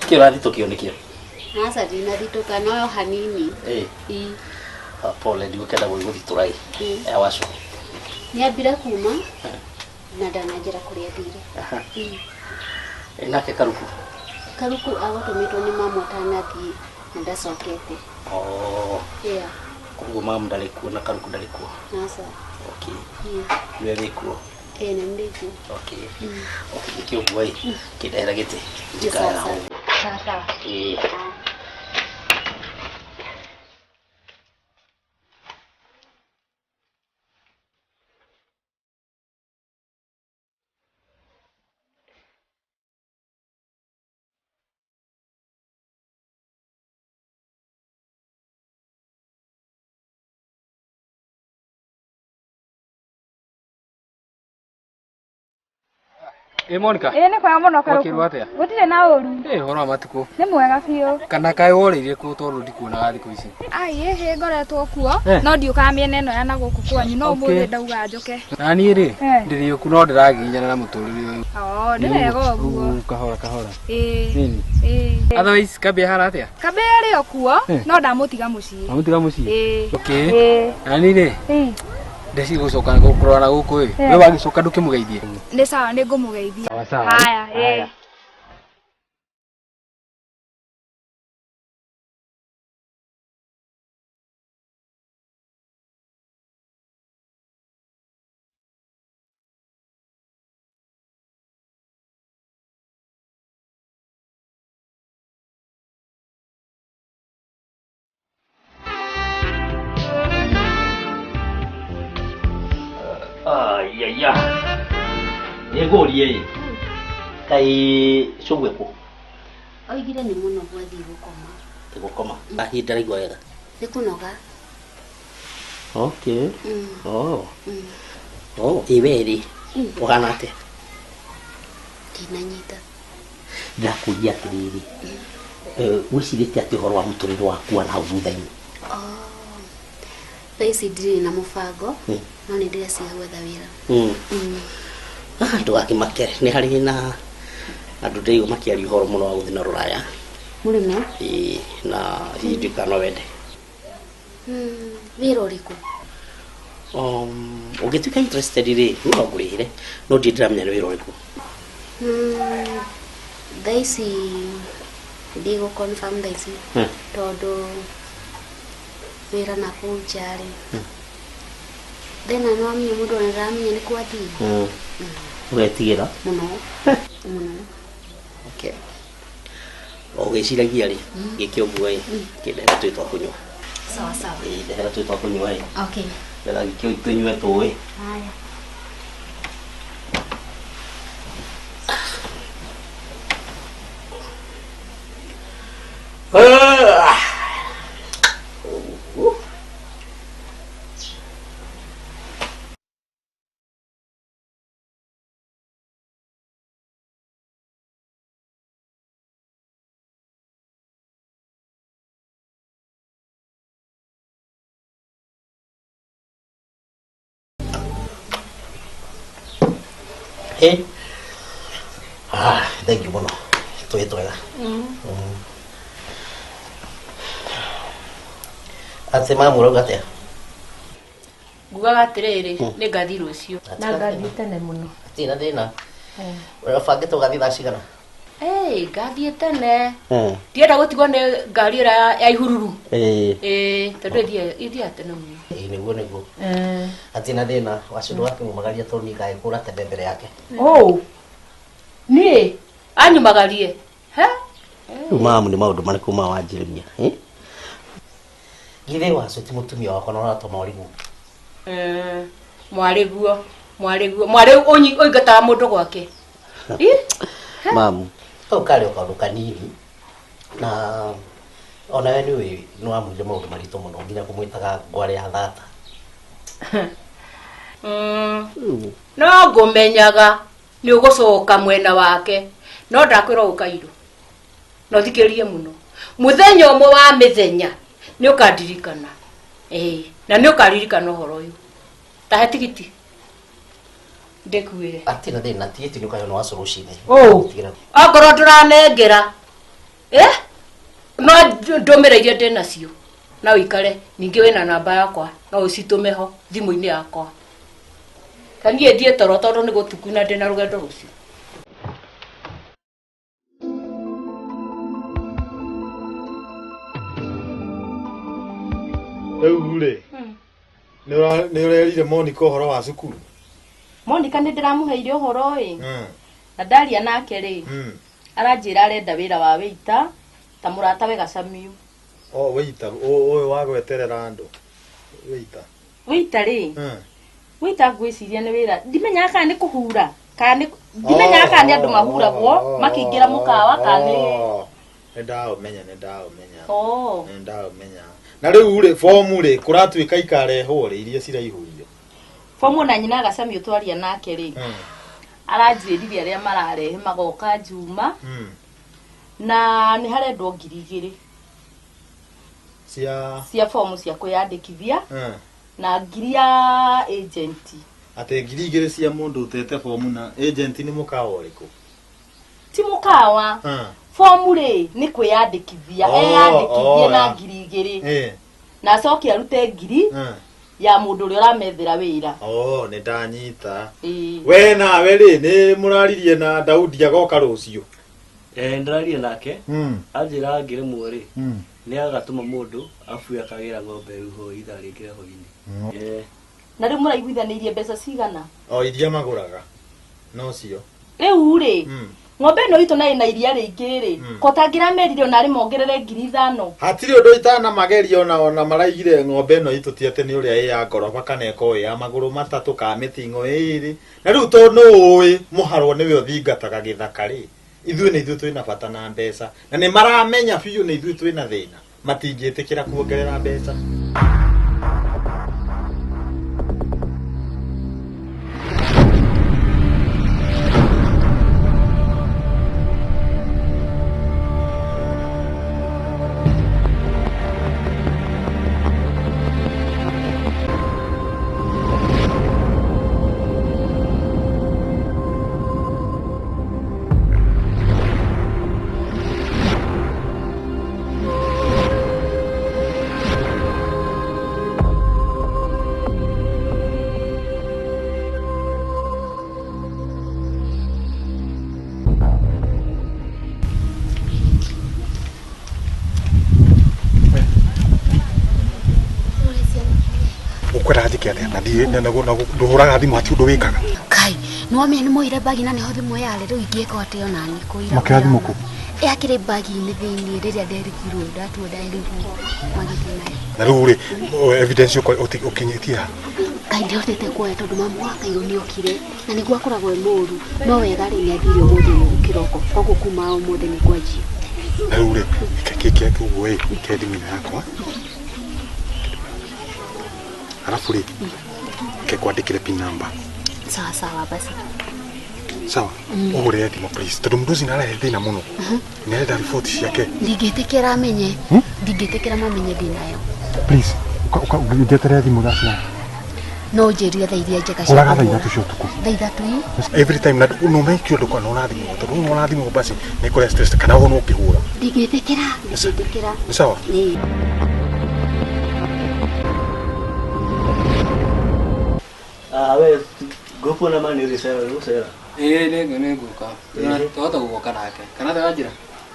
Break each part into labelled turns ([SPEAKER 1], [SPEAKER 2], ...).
[SPEAKER 1] Kĩ ũrathitũkio nĩkĩo?
[SPEAKER 2] Aca ndinathitũka no hanini.
[SPEAKER 1] Ĩ.
[SPEAKER 2] Ĩ.
[SPEAKER 1] Ah, pole ndigũkenda gũgĩgũthitũra ĩ.
[SPEAKER 2] Ĩ.
[SPEAKER 1] Eh, wacu.
[SPEAKER 2] Nĩambire kuma na ndananjĩra kũrĩa athire. Ĩ.
[SPEAKER 1] Ĩ, nake Karuku.
[SPEAKER 2] Karuku agũtũmĩtwo nĩ mamu atanathiĩ na ndacokete.
[SPEAKER 1] Oh.
[SPEAKER 2] Yeah.
[SPEAKER 1] Koguo mamu ndarĩ kuo na Karuku ndarĩ kuo.
[SPEAKER 2] Aca.
[SPEAKER 1] Okay.
[SPEAKER 2] Ĩ.
[SPEAKER 1] Nĩwe wĩ kuo.
[SPEAKER 2] Ĩ nĩ ndĩkuo.
[SPEAKER 1] Okay. Okay, gĩkĩ ũguo ĩ. Kĩndehera gĩtĩ. Njikare haha ũguo.
[SPEAKER 2] Sawa sawa.
[SPEAKER 1] Ĩ.
[SPEAKER 3] Ĩ Monica.
[SPEAKER 4] Ĩ nĩ kwega mũno Karuku.
[SPEAKER 3] Wakĩrwo atĩa?
[SPEAKER 4] Gũtirĩ na ũru.
[SPEAKER 3] Ĩ ũhoro wa matukũ.
[SPEAKER 4] Nĩ mwega biũ.
[SPEAKER 3] Kana kaĩ worĩire kũ tondũ ndikuonaga thikũ ici.
[SPEAKER 4] Ai ĩhĩ ngoretwo kuo
[SPEAKER 3] Eh.
[SPEAKER 4] no ndiũkaga mĩena ĩno ya na gũkũ kwanyu no
[SPEAKER 3] Okay.
[SPEAKER 4] ũmũthĩ ndauga njũke.
[SPEAKER 3] Na niĩ rĩ,
[SPEAKER 4] Eh.
[SPEAKER 3] ndĩrĩ oku no ndĩragiginyana na mũtũrĩre ũyũ.
[SPEAKER 4] Oo nĩ wega ũguo.
[SPEAKER 3] Ũguo kahora kahora.
[SPEAKER 4] Ĩ.
[SPEAKER 3] Nini.
[SPEAKER 4] Ĩ.
[SPEAKER 3] Otherwise Kambi ahana atĩa?
[SPEAKER 4] Kambi arĩ o kuo
[SPEAKER 3] Eh.
[SPEAKER 4] no ndamũtiga mũciĩ.
[SPEAKER 3] Wamũtiga mũciĩ?
[SPEAKER 4] Ĩ.
[SPEAKER 3] Okay.
[SPEAKER 4] Ĩ.
[SPEAKER 3] Na niĩ rĩ,
[SPEAKER 4] Ĩ.
[SPEAKER 3] ndeci gũcoka kũrora na gũkũ ĩ.
[SPEAKER 4] Eh.
[SPEAKER 3] We wagĩcoka ndũkĩmũgeithie.
[SPEAKER 4] Nĩ sawa nĩ ngũmũgeithia.
[SPEAKER 3] Sawa sawa.
[SPEAKER 4] Haya ĩ.
[SPEAKER 1] Ayaya. Nĩ ngũrie ĩ. Kaĩ cũgwe kũ?
[SPEAKER 2] Oigire nĩ mũnogu athiĩ gũkoma.
[SPEAKER 1] Nĩ gũkoma. Hihi ndaraigua wega.
[SPEAKER 2] Nĩ kũnoga.
[SPEAKER 1] Okay.
[SPEAKER 2] Mm.
[SPEAKER 1] Oh.
[SPEAKER 2] Mm.
[SPEAKER 1] Oh, ĩ we rĩ. Ũhana atĩa?
[SPEAKER 2] Ndinanyita.
[SPEAKER 1] Ndĩrakũria atĩrĩrĩ. Eh, wĩcirĩtie atĩ ũhoro wa mũtũrĩre waku wa nahau thutha-inĩ.
[SPEAKER 2] Oh. Thaa ici ndirĩ na mũbango
[SPEAKER 1] Mm.
[SPEAKER 2] no nĩ ndĩreciria gwetha wĩra.
[SPEAKER 1] Mm.
[SPEAKER 2] Mm.
[SPEAKER 1] Ah, ndũgakĩmake nĩ harĩ na andũ ndĩraigua makĩaria ũhoro mũno wa gũthiĩ na rũraya.
[SPEAKER 2] Mũrĩme?
[SPEAKER 1] Ĩĩ, na hihi ndiũĩ kana no wende.
[SPEAKER 2] Mm. Wĩra ũrĩkũ?
[SPEAKER 1] Ũngĩtuĩka interested rĩ, niĩ no ngũrĩhĩre no ndirĩ ndĩramenya nĩ wĩra ũrĩkũ.
[SPEAKER 2] Mm. Thaa ici ndigũ confirm thaa ici tondũ wĩra na kũu nja rĩ thĩna nĩ wamenya mũndũ ona ndaramenya nĩ kwathiĩ
[SPEAKER 1] Ũgetigĩra?
[SPEAKER 2] mũno mũno.
[SPEAKER 1] Okay. O ũgĩciragia rĩ, gĩke ũguo ĩ, kĩndehera tũĩ twa kũnyua.
[SPEAKER 2] Sawa sawa.
[SPEAKER 1] Ĩ, ndehera tũĩ twa kũnyua ĩ.
[SPEAKER 2] Okay.
[SPEAKER 1] Ndehera gĩkĩ tũnyue tũĩ.
[SPEAKER 2] Haya.
[SPEAKER 1] Ah! Hey. Ah, thank you mũno. Tũĩ twega. Mm. Atĩ mamu ũrauga atĩa?
[SPEAKER 5] Ngugaga atĩrĩrĩ, nĩ ngathiĩ rũciũ.
[SPEAKER 6] Na ngathiĩ tene mũno.
[SPEAKER 1] Hatirĩ na thĩna. Ũrabangĩte ũgathiĩ thaa cigana?
[SPEAKER 5] Ĩĩ, ngathiĩ tene. Ndienda gũtigwo nĩ ngari ĩrĩa ya ihururu.
[SPEAKER 1] Ĩĩ.
[SPEAKER 5] Ĩĩ, tondũ ĩthiaga tene mũno.
[SPEAKER 1] Ĩĩ, nĩguo nĩguo. Hatirĩ na thĩna. Wacu ndũgakĩmumagaria tondũ niĩ ngagĩkũra tene mbere yake.
[SPEAKER 5] Ũũ. Niĩ anyumagarie. He?
[SPEAKER 1] Rĩu mamu nĩ maũndũ marĩkũ ma wanjĩrĩria? ĩ? Githĩ wacu ti mũtumia wakwa na ũratũma ũrigwo?
[SPEAKER 5] Eh, mwarĩguo mwarĩguo mwarĩ ũingataga mũndũ gwake. Ĩ?
[SPEAKER 1] Mamu, kau karĩ o kaũndũ kanini na onawe nĩ ũĩ nĩ wamwĩrire maũndũ maritũ mũno nginya kũmwĩtaga ngware ya thata.
[SPEAKER 5] Mm. No ngũmenyaga nĩ ũgũcoka mwena wake no ndakwĩra ũũ Kairũ na ũthikĩrĩrie mũno mũthenya ũmwe wa mĩthenya nĩ ũkandirikana. Ĩĩ, na nĩ ũkaririkana ũhoro ũyũ. Tahe tigiti. Ndĩkuĩre.
[SPEAKER 1] Atirĩ na thĩna tigĩti nĩ ũkaheo nĩ wa solution.
[SPEAKER 5] Ũũ.
[SPEAKER 1] Tigĩra.
[SPEAKER 5] Okorwo ndũranengera eh no ndũmĩre iria ndĩ nacio na ũikare ningĩ wĩna namba yakwa no ũcitũme ho thimũ-inĩ yakwa. Ta niĩ thiĩ toro tondũ nĩ gũtuku na ndĩna rũgendo rũciũ.
[SPEAKER 6] Rĩu rĩ nĩ ũrerire Monica ũhoro wa cukuru?
[SPEAKER 7] Monica nĩ ndĩramũheire ũhoro ĩ na ndaria nake rĩ aranjĩra arenda wĩra wa wĩita ta mũrata we Gacamiu.
[SPEAKER 6] O wĩita ũyũ wa gweterera andũ wĩita.
[SPEAKER 7] Wĩita rĩ wĩita ngwĩciria nĩ wĩra ndimenyaga kana nĩ kũhura kana nĩ ndimenyaga kana nĩ andũ mahuragwo makĩingĩra mũkawa kana nĩ
[SPEAKER 6] nĩ ndaũmenya nĩ ndaũmenya nĩ ndaũmenya. Na rĩu rĩ fomu rĩ kũratuĩka ikarehwo rĩ iria ciraihũrio
[SPEAKER 7] fomu na nyina Gacamiu twaria nake rĩ aranjĩrire arĩa mararehe magoka Juma na nĩ harendwo 2,000 cia fomu cia kwĩyandĩkithia na 1,000 ya agent.
[SPEAKER 6] Atĩ 2,000 cia mũndũ ũtete fomu na agent nĩ mũkawa ũrĩkũ?
[SPEAKER 7] Ti mũkawa. Fomu rĩ nĩ kwĩyandĩkithia eyandĩkithie na 2,000 na acoke arute 1,000 ya mũndũ ũrĩa ũramethera wĩra.
[SPEAKER 6] Nĩ ndanyita. We nawe rĩ nĩ mũraririe na Daudi agoka rũciũ?
[SPEAKER 8] Ndĩraria nake anjĩra ngĩremwo rĩ nĩ agatũma mũndũ abu akagĩra ng'ombe rĩu ithaa rĩngĩ rĩa hwaĩ-inĩ.
[SPEAKER 7] Na rĩu mũraiguithanĩirie mbeca cigana?
[SPEAKER 6] O iria magũraga nocio.
[SPEAKER 7] Rĩu rĩ ng'ombe ĩno itũ na ĩna iria rĩingĩ rĩ ko tangĩramerire ona arĩ mongerere 5,000.
[SPEAKER 6] Hatirĩ ũndũ itanamageria ona maraigire ng'ombe ĩno itũ ti atĩ nĩ ũrĩa ĩ ya ngoroba kana ĩkorwo ĩ ya magũrũ matatũ ka mĩting'o ĩĩrĩ. Na rĩu tondũ nĩ ũĩ mũharwo nĩwe ũthingataga gĩthaka rĩ ithuĩ nĩ ithuĩ twĩna bata na mbeca na nĩ maramenya biũ nĩ ithuĩ twĩna thĩna matingĩtĩkĩra kuongerera mbeca.
[SPEAKER 9] Nduhuraga thimu hati undu wikaga
[SPEAKER 2] kai no amenya ni moire bagi na niho thimu yare riu ingieka atia ona ni kuira
[SPEAKER 9] makira thimu ku
[SPEAKER 2] yakire bagi-inĩ thĩinĩ rĩrĩa nderigirwo ndatua nderigirwo magĩthiĩ nayo
[SPEAKER 9] na rĩu rĩ evidence ũkinyĩtie ha
[SPEAKER 2] kai ndihotete kuoya tondũ mamu wa Kairũ nĩokire na nĩguo akoragwo e mũũru no wega rĩ nĩathire ũmũthĩ kĩroko koguo kuma ũmũthĩ nĩngwanjia
[SPEAKER 9] na rĩu rĩ kĩkĩ ũguo ĩ ke thimũ-inĩ yakwa alafu rĩ ke kwandĩkĩre pin number.
[SPEAKER 2] Sawa sawa basi.
[SPEAKER 9] Sawa. Ũhũrĩre thimũ please tondũ mũndũ ũcio nĩarahe thĩna mũno. Nĩarenda report ciake.
[SPEAKER 2] Ndingĩtĩkĩra amenye. Ndingĩtĩkĩra mamenye ndĩnayo.
[SPEAKER 9] Please ũnjeterere thimũ thaa cigana?
[SPEAKER 2] No ũnjĩrire thaa iria njega cia
[SPEAKER 9] Hũraga thaa 3 cia ũtukũ.
[SPEAKER 2] Thaa 3?
[SPEAKER 9] Every time na no make sure ndũkana thimũ tondũ wona thimũ basi nĩ kũrĩa stress kana wona ũkĩhũra.
[SPEAKER 2] Ndingĩtĩkĩra, ndingĩtĩkĩra.
[SPEAKER 9] Nĩ sawa?
[SPEAKER 2] Ĩĩ.
[SPEAKER 8] We ngũkuona ma nĩ ũgĩcera ũgũcera.
[SPEAKER 3] Ĩĩ nĩ ngũka. Twahota gũgoka nake. Kana atĩa Wanjĩra?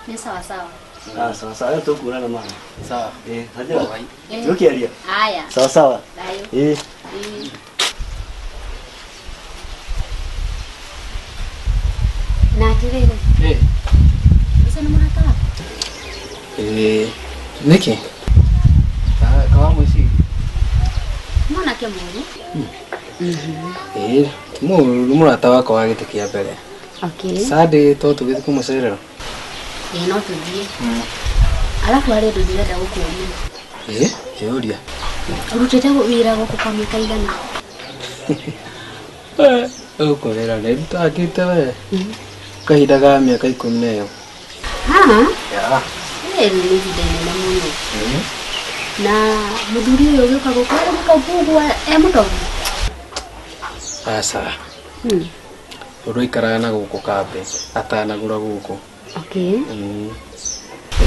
[SPEAKER 2] Nĩ sawa sawa.
[SPEAKER 8] Sawa sawa tũkuonana ma.
[SPEAKER 3] Sawa.
[SPEAKER 8] Ĩĩ Wanjĩra. Tũkĩaria.
[SPEAKER 2] Haya.
[SPEAKER 8] Sawa sawa.
[SPEAKER 2] Thayũ.
[SPEAKER 8] Ĩĩ.
[SPEAKER 2] Na atĩrĩrĩ.
[SPEAKER 3] Ĩĩ.
[SPEAKER 2] Ũcio nĩ mũrata waku?
[SPEAKER 3] Ĩĩ. Nĩkĩ? Kawa mũciĩ.
[SPEAKER 2] Mwanake mũũru.
[SPEAKER 3] Ĩĩ, mũũru mũrata wakwa wa gĩtĩ kĩa mbere.
[SPEAKER 2] Okay.
[SPEAKER 3] Sunday to tũgĩthiĩ kũmũcerera.
[SPEAKER 2] Ĩĩ no tũthiĩ. Alafu harĩ ũndũ ndĩrenda gũkũria.
[SPEAKER 3] Ĩĩ, ĩũria.
[SPEAKER 2] Ũrutĩte wĩra gũkũ kwa mĩaka igana?
[SPEAKER 3] Gũkũ wĩra nĩ ndutangĩte we. Kahinda ga mĩaka 10 na ĩyo.
[SPEAKER 2] Ha?
[SPEAKER 3] Ya.
[SPEAKER 2] Ĩĩ nĩ ihinda inene mũno. Na mũthuri ũyũ ũgĩũka gũkũ arĩ mũtongu ũguo e mũtongu?
[SPEAKER 3] Aca. Tondũ aikaraga na gũkũ kambe atanagũra gũkũ.
[SPEAKER 2] Okay.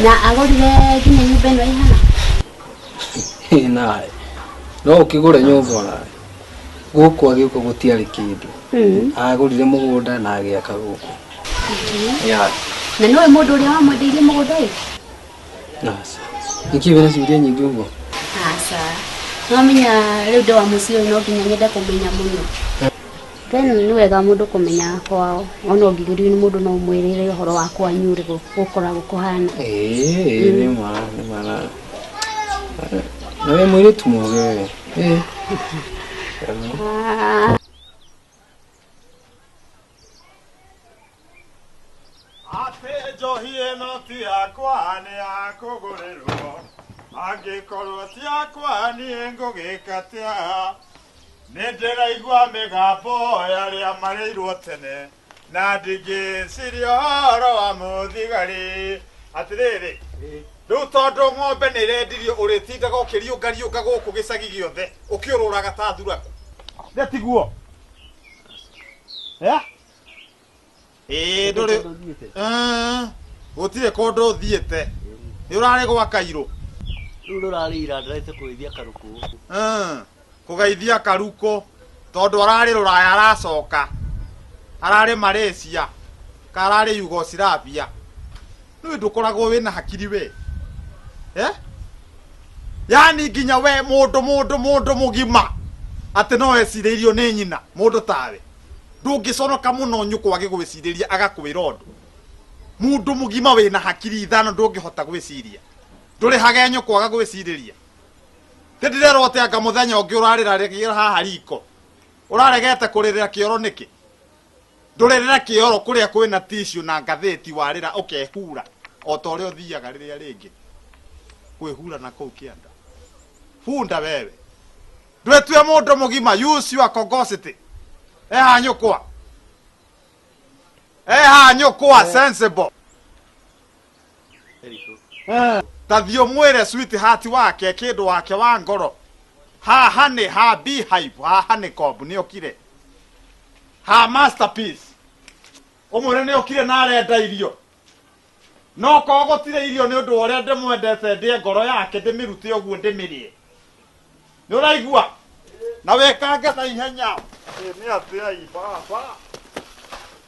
[SPEAKER 2] Na agũrire nginya nyũmba ĩno ĩhana?
[SPEAKER 3] Nawe no ũkĩgũre nyũmba onawe gũkũ agĩũka gũtiarĩ kĩndũ. Agũrire mũgũnda na agĩaka gũkũ. Yeah.
[SPEAKER 2] Na nĩwe mũndũ ũrĩa wamwendeirie mũgũnda ũyũ?
[SPEAKER 3] Aca. Nĩkĩ wĩna ciũria nyingĩ ũguo?
[SPEAKER 2] Aca. Nĩwamenya rĩu ndĩ wa mũciĩ ũyũ no nginya nyende kũmenya mũno. Then nĩ wega mũndũ kũmenya kwao. Ona ũngĩgerio nĩ mũndũ no ũmwĩrĩre ũhoro wa kwanyu ũrĩa gũkoragwo kũhana.
[SPEAKER 3] Ĩĩ nĩ ma nĩ ma na na wĩ mũirĩtu mũũgĩ we. Ĩĩ.
[SPEAKER 2] Ah.
[SPEAKER 6] Atĩ njohi ĩno ti yakwa nĩ ya kũgũrĩrwo angĩkorwo ti yakwa niĩ ngũgĩka atĩa nĩ ndĩraigua mĩgambo ya arĩa marĩirwo tene na ndingĩciria ũhoro wa mũthigari atĩrĩrĩ rĩu tondũ ng'ombe nĩ ĩrendirio ũrĩtindaga ũkĩriũngariũnga gũkũ gĩcagi gĩothe ũkĩũrũraga ta thuraku nĩ tiguo ĩĩ ndũrĩ gũtirĩ kũndũ ũthiĩte nĩ ũrarĩ gwa kairũ
[SPEAKER 8] Rĩu rũrarĩ ira ndĩraite kũgeithia karũkũ.
[SPEAKER 6] Kũgeithia karukũ tondũ ararĩ rũraya aracoka ararĩ Malaysia ka ararĩ Yugoslavia nĩwe ndũkoragwo wĩna hakiri we yani nginya we mũndũ mũndũ mũndũ mũgima atĩ no ecirĩirio nĩ nyina mũndũ tawe ndũngĩconoka mũno nyũkwa agĩgwĩcirĩria agakwĩra ũndũ mũndũ mũgima wĩna hakiri ithano ndũngĩhota gwĩciria ndũrĩhage nyũkwa agagwĩcirĩria ndĩrerwo atĩ anga mũthenya ũngĩ ũrarĩra haha riko ũraregete kũrĩrĩra kĩoro nĩkĩ ndũrĩrĩra kĩoro kũrĩa kwĩna tissue na ngathĩti warĩra ũkehura o ta ũrĩa ũthiaga rĩrĩa rĩngĩ kwĩhura na kũu kĩanda bunda wewe ndwĩtue mũndũ mũgima use your cogosity eha nyũkwa eha nyũkwa sensible ta thiĩ ũmwĩre sweetheart wake kĩndũ wake wa ngoro haha nĩ ha beehive haha nĩ komb nĩ okire ha masterpiece ũmwĩre nĩ okire na arenda irio no korwo gũtirĩ irio nĩ ũndũ wa ũrĩa ndĩmwendete ndĩe ngoro yake ndĩmĩrute ũguo ndĩmĩrĩe nĩ ũraigua na wĩkange na ihenya nĩ atĩa i baba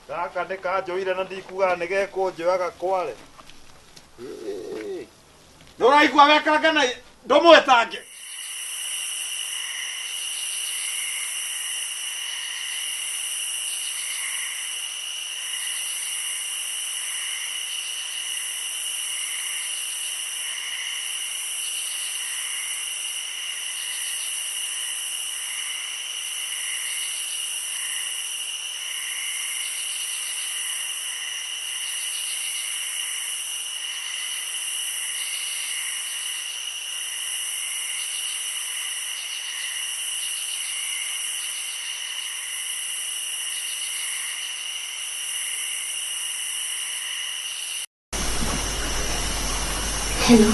[SPEAKER 6] gaka nĩ kanjoire na ndikugaga nĩ gekũnjoyaga kware nĩ ũraigua wĩkange na ndũmwĩtange.
[SPEAKER 2] Hello.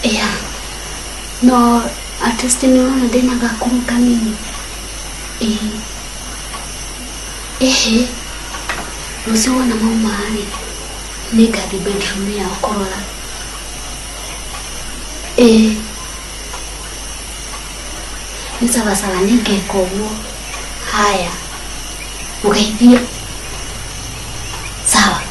[SPEAKER 2] Yeah. No, artist nĩ ũrona ndĩna gakuru kanini. Ĩĩ. Ĩhĩ. Rũciũ wona mauma rĩ, nĩngathiĩ bedroom yao kũrora. Ĩĩ. Nĩ sawa sawa nĩngeka ũguo. Haya. Mũgeithie. Sawa.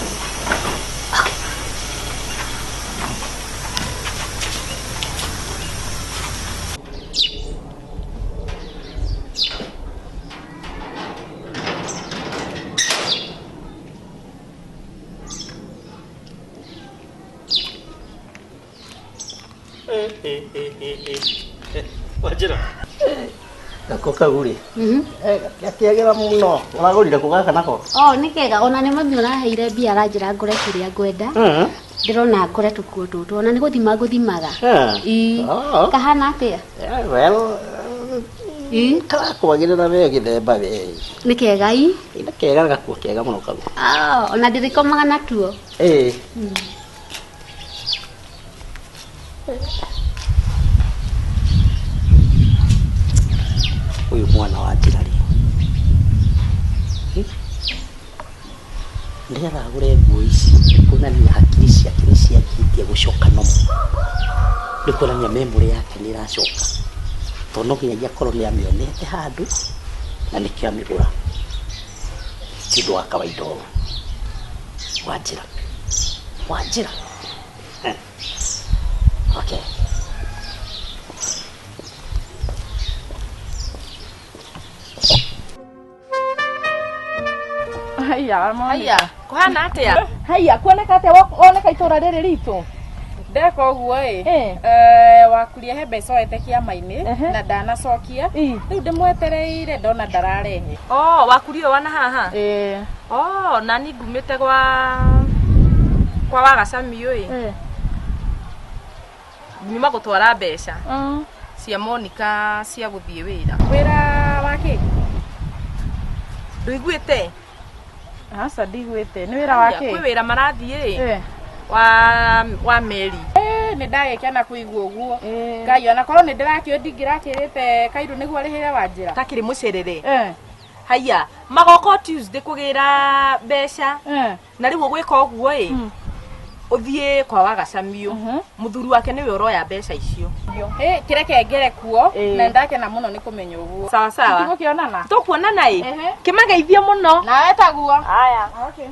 [SPEAKER 1] Wanjĩra gako kau rĩ gakĩagĩra mũno ũragũrire kũ gaka nako?
[SPEAKER 2] Oh, nĩ kega ona nĩ mami ũraheire mbia aranjĩra ngũre kĩrĩa ngwenda. Ndĩrona ngũre tũkuo tũtũ ona nĩ gũthima ngũthimaga. Ii. Kahana atĩa?
[SPEAKER 1] Well, karakwagĩrĩra we gĩthemba we.
[SPEAKER 2] Nĩ kega ii?
[SPEAKER 1] Nĩ kega gakuo kega mũno kau.
[SPEAKER 2] Ah, ona ndĩrĩkomaga natuo.
[SPEAKER 1] Ĩĩ. Ũyũ Nigetha agũre nguo ici nĩ kuonania hakiri ciake nĩ cianjĩtie gũcoka nomo. Nĩ kuonania memory yake nĩ ĩracoka. Tondũ no nginyagia akorwo nĩ amĩonete handũ na nĩkĩo amĩgũra. Ti ũndũ wa kawaida ũũ. Wanjĩra. Wanjĩra. Okay.
[SPEAKER 10] Haya,
[SPEAKER 7] haya, kuhana atia? Haya, kuoneka atia woneka itura riri ritu?
[SPEAKER 10] Ndeka ũguo ĩ wakuria he mbeca oete kĩama-inĩ na ndanacokia rĩu ndĩmwetereire ndona ndararehe.
[SPEAKER 7] Oh, wakuria wana haha? Oh, nani ngumĩte gwa wagacami ĩ nyuma gũtwara mbeca cia Monica cia gũthiĩ wĩra.
[SPEAKER 10] Wĩra wa kĩ?
[SPEAKER 7] Ndũiguĩte?
[SPEAKER 10] Aca ndiguĩte. Nĩ wĩra wa kĩ?
[SPEAKER 7] Kwĩ wĩra marathiĩ wa meri.
[SPEAKER 10] Nĩ ndagĩkena kũigua ũguo. Ngai ona korwo nĩ ndĩrakĩũĩ ndingĩrakĩrĩte Kairũ nĩguo arĩhĩre Wanjĩra.
[SPEAKER 7] Takĩrĩ mũcerere. Haya, magoka Tuesday kũgĩra mbeca. Na rĩu ũgwĩka ũguo ĩ ũthiĩ kwa wagacamiũ mũthuri wake nĩwe ũroya mbeca icio.
[SPEAKER 10] Kĩreke ngere kuo na ndakena mũno nĩ kũmenya ũguo.
[SPEAKER 7] Sawa sawa.
[SPEAKER 10] Tũgũkĩonana?
[SPEAKER 7] Tũkuonana ĩ. Kĩmageithie mũno.
[SPEAKER 10] Nawe taguo.
[SPEAKER 7] Haya.
[SPEAKER 10] Okay.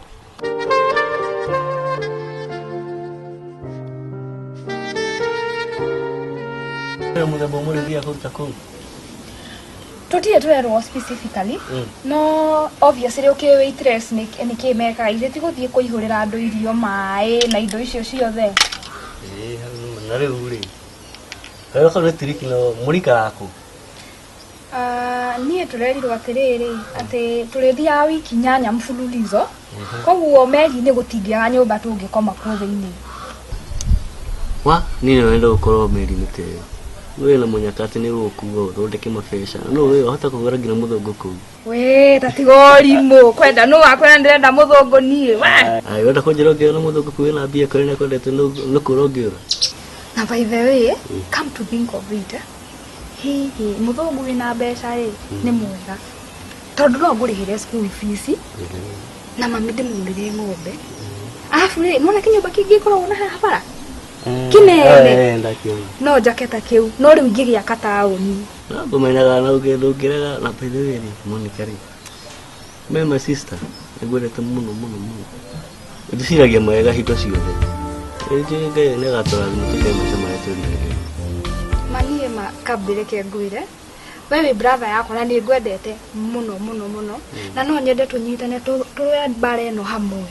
[SPEAKER 8] Mũthemba ũmwe ũrĩa kũruta kũu?
[SPEAKER 4] Tũtirĩ twerwo specifically no obviously ũkĩ waitress nĩ kĩ mekaga ithe ti gũthiĩ kũihũrĩra andũ irio maĩ na indo icio ciothe.
[SPEAKER 8] Na rĩu rĩ rĩu kau nĩ tiriki no mũrikaraga kũ?
[SPEAKER 4] Niĩ tũrerirwo atĩrĩrĩ atĩ tũrĩthiaga wiki 8 mfululizo koguo meri-inĩ gũtingĩaga nyũmba tũngĩkoma kuo thĩinĩ.
[SPEAKER 8] Wa niĩ no wenda gũkorwo meri-inĩ ta ĩyo. We na mũnyaka atĩ nĩ ũgũkua ũthondeke mabeca no we wahota kũgũra nginya mũthũngũ kũu.
[SPEAKER 4] We tatiga ũrimũ kwenda nũ wakwenda ndĩrenda mũthũngũ niĩ we.
[SPEAKER 8] Ai wenda kũnjĩra ũngĩona mũthũngũ kũu wĩna mbia kũrĩa nĩakwendete nĩ kũũra ũngĩũra.
[SPEAKER 4] Na by the way, come to think of it, hihi mũthũngũ wĩna mbeca rĩ nĩ mwega tondũ no ngũrĩhĩre school fees na mami ndĩmũgũrĩre ng'ombe arabu rĩ nĩwona kĩnyũmba kĩngĩ gĩkoragwo na haha bara kinene no njake ta kĩu no rĩu ingĩgĩaka taũni.
[SPEAKER 8] No ngũmenyaga na ndũngĩrega na by the way rĩ Monica rĩ me my sister nĩngwendete mũno mũno mũno ndĩciragia mawega hingo ciothe rĩngĩ Ngai nĩagatũrathima tũkae maica marĩa twĩriragĩria.
[SPEAKER 4] Maniĩ ma kambĩre ke ngwĩre we wĩ brother yakwa na nĩ ngwendete mũno mũno mũno na no nyende tũnyitane tũrũe mbara ĩno hamwe.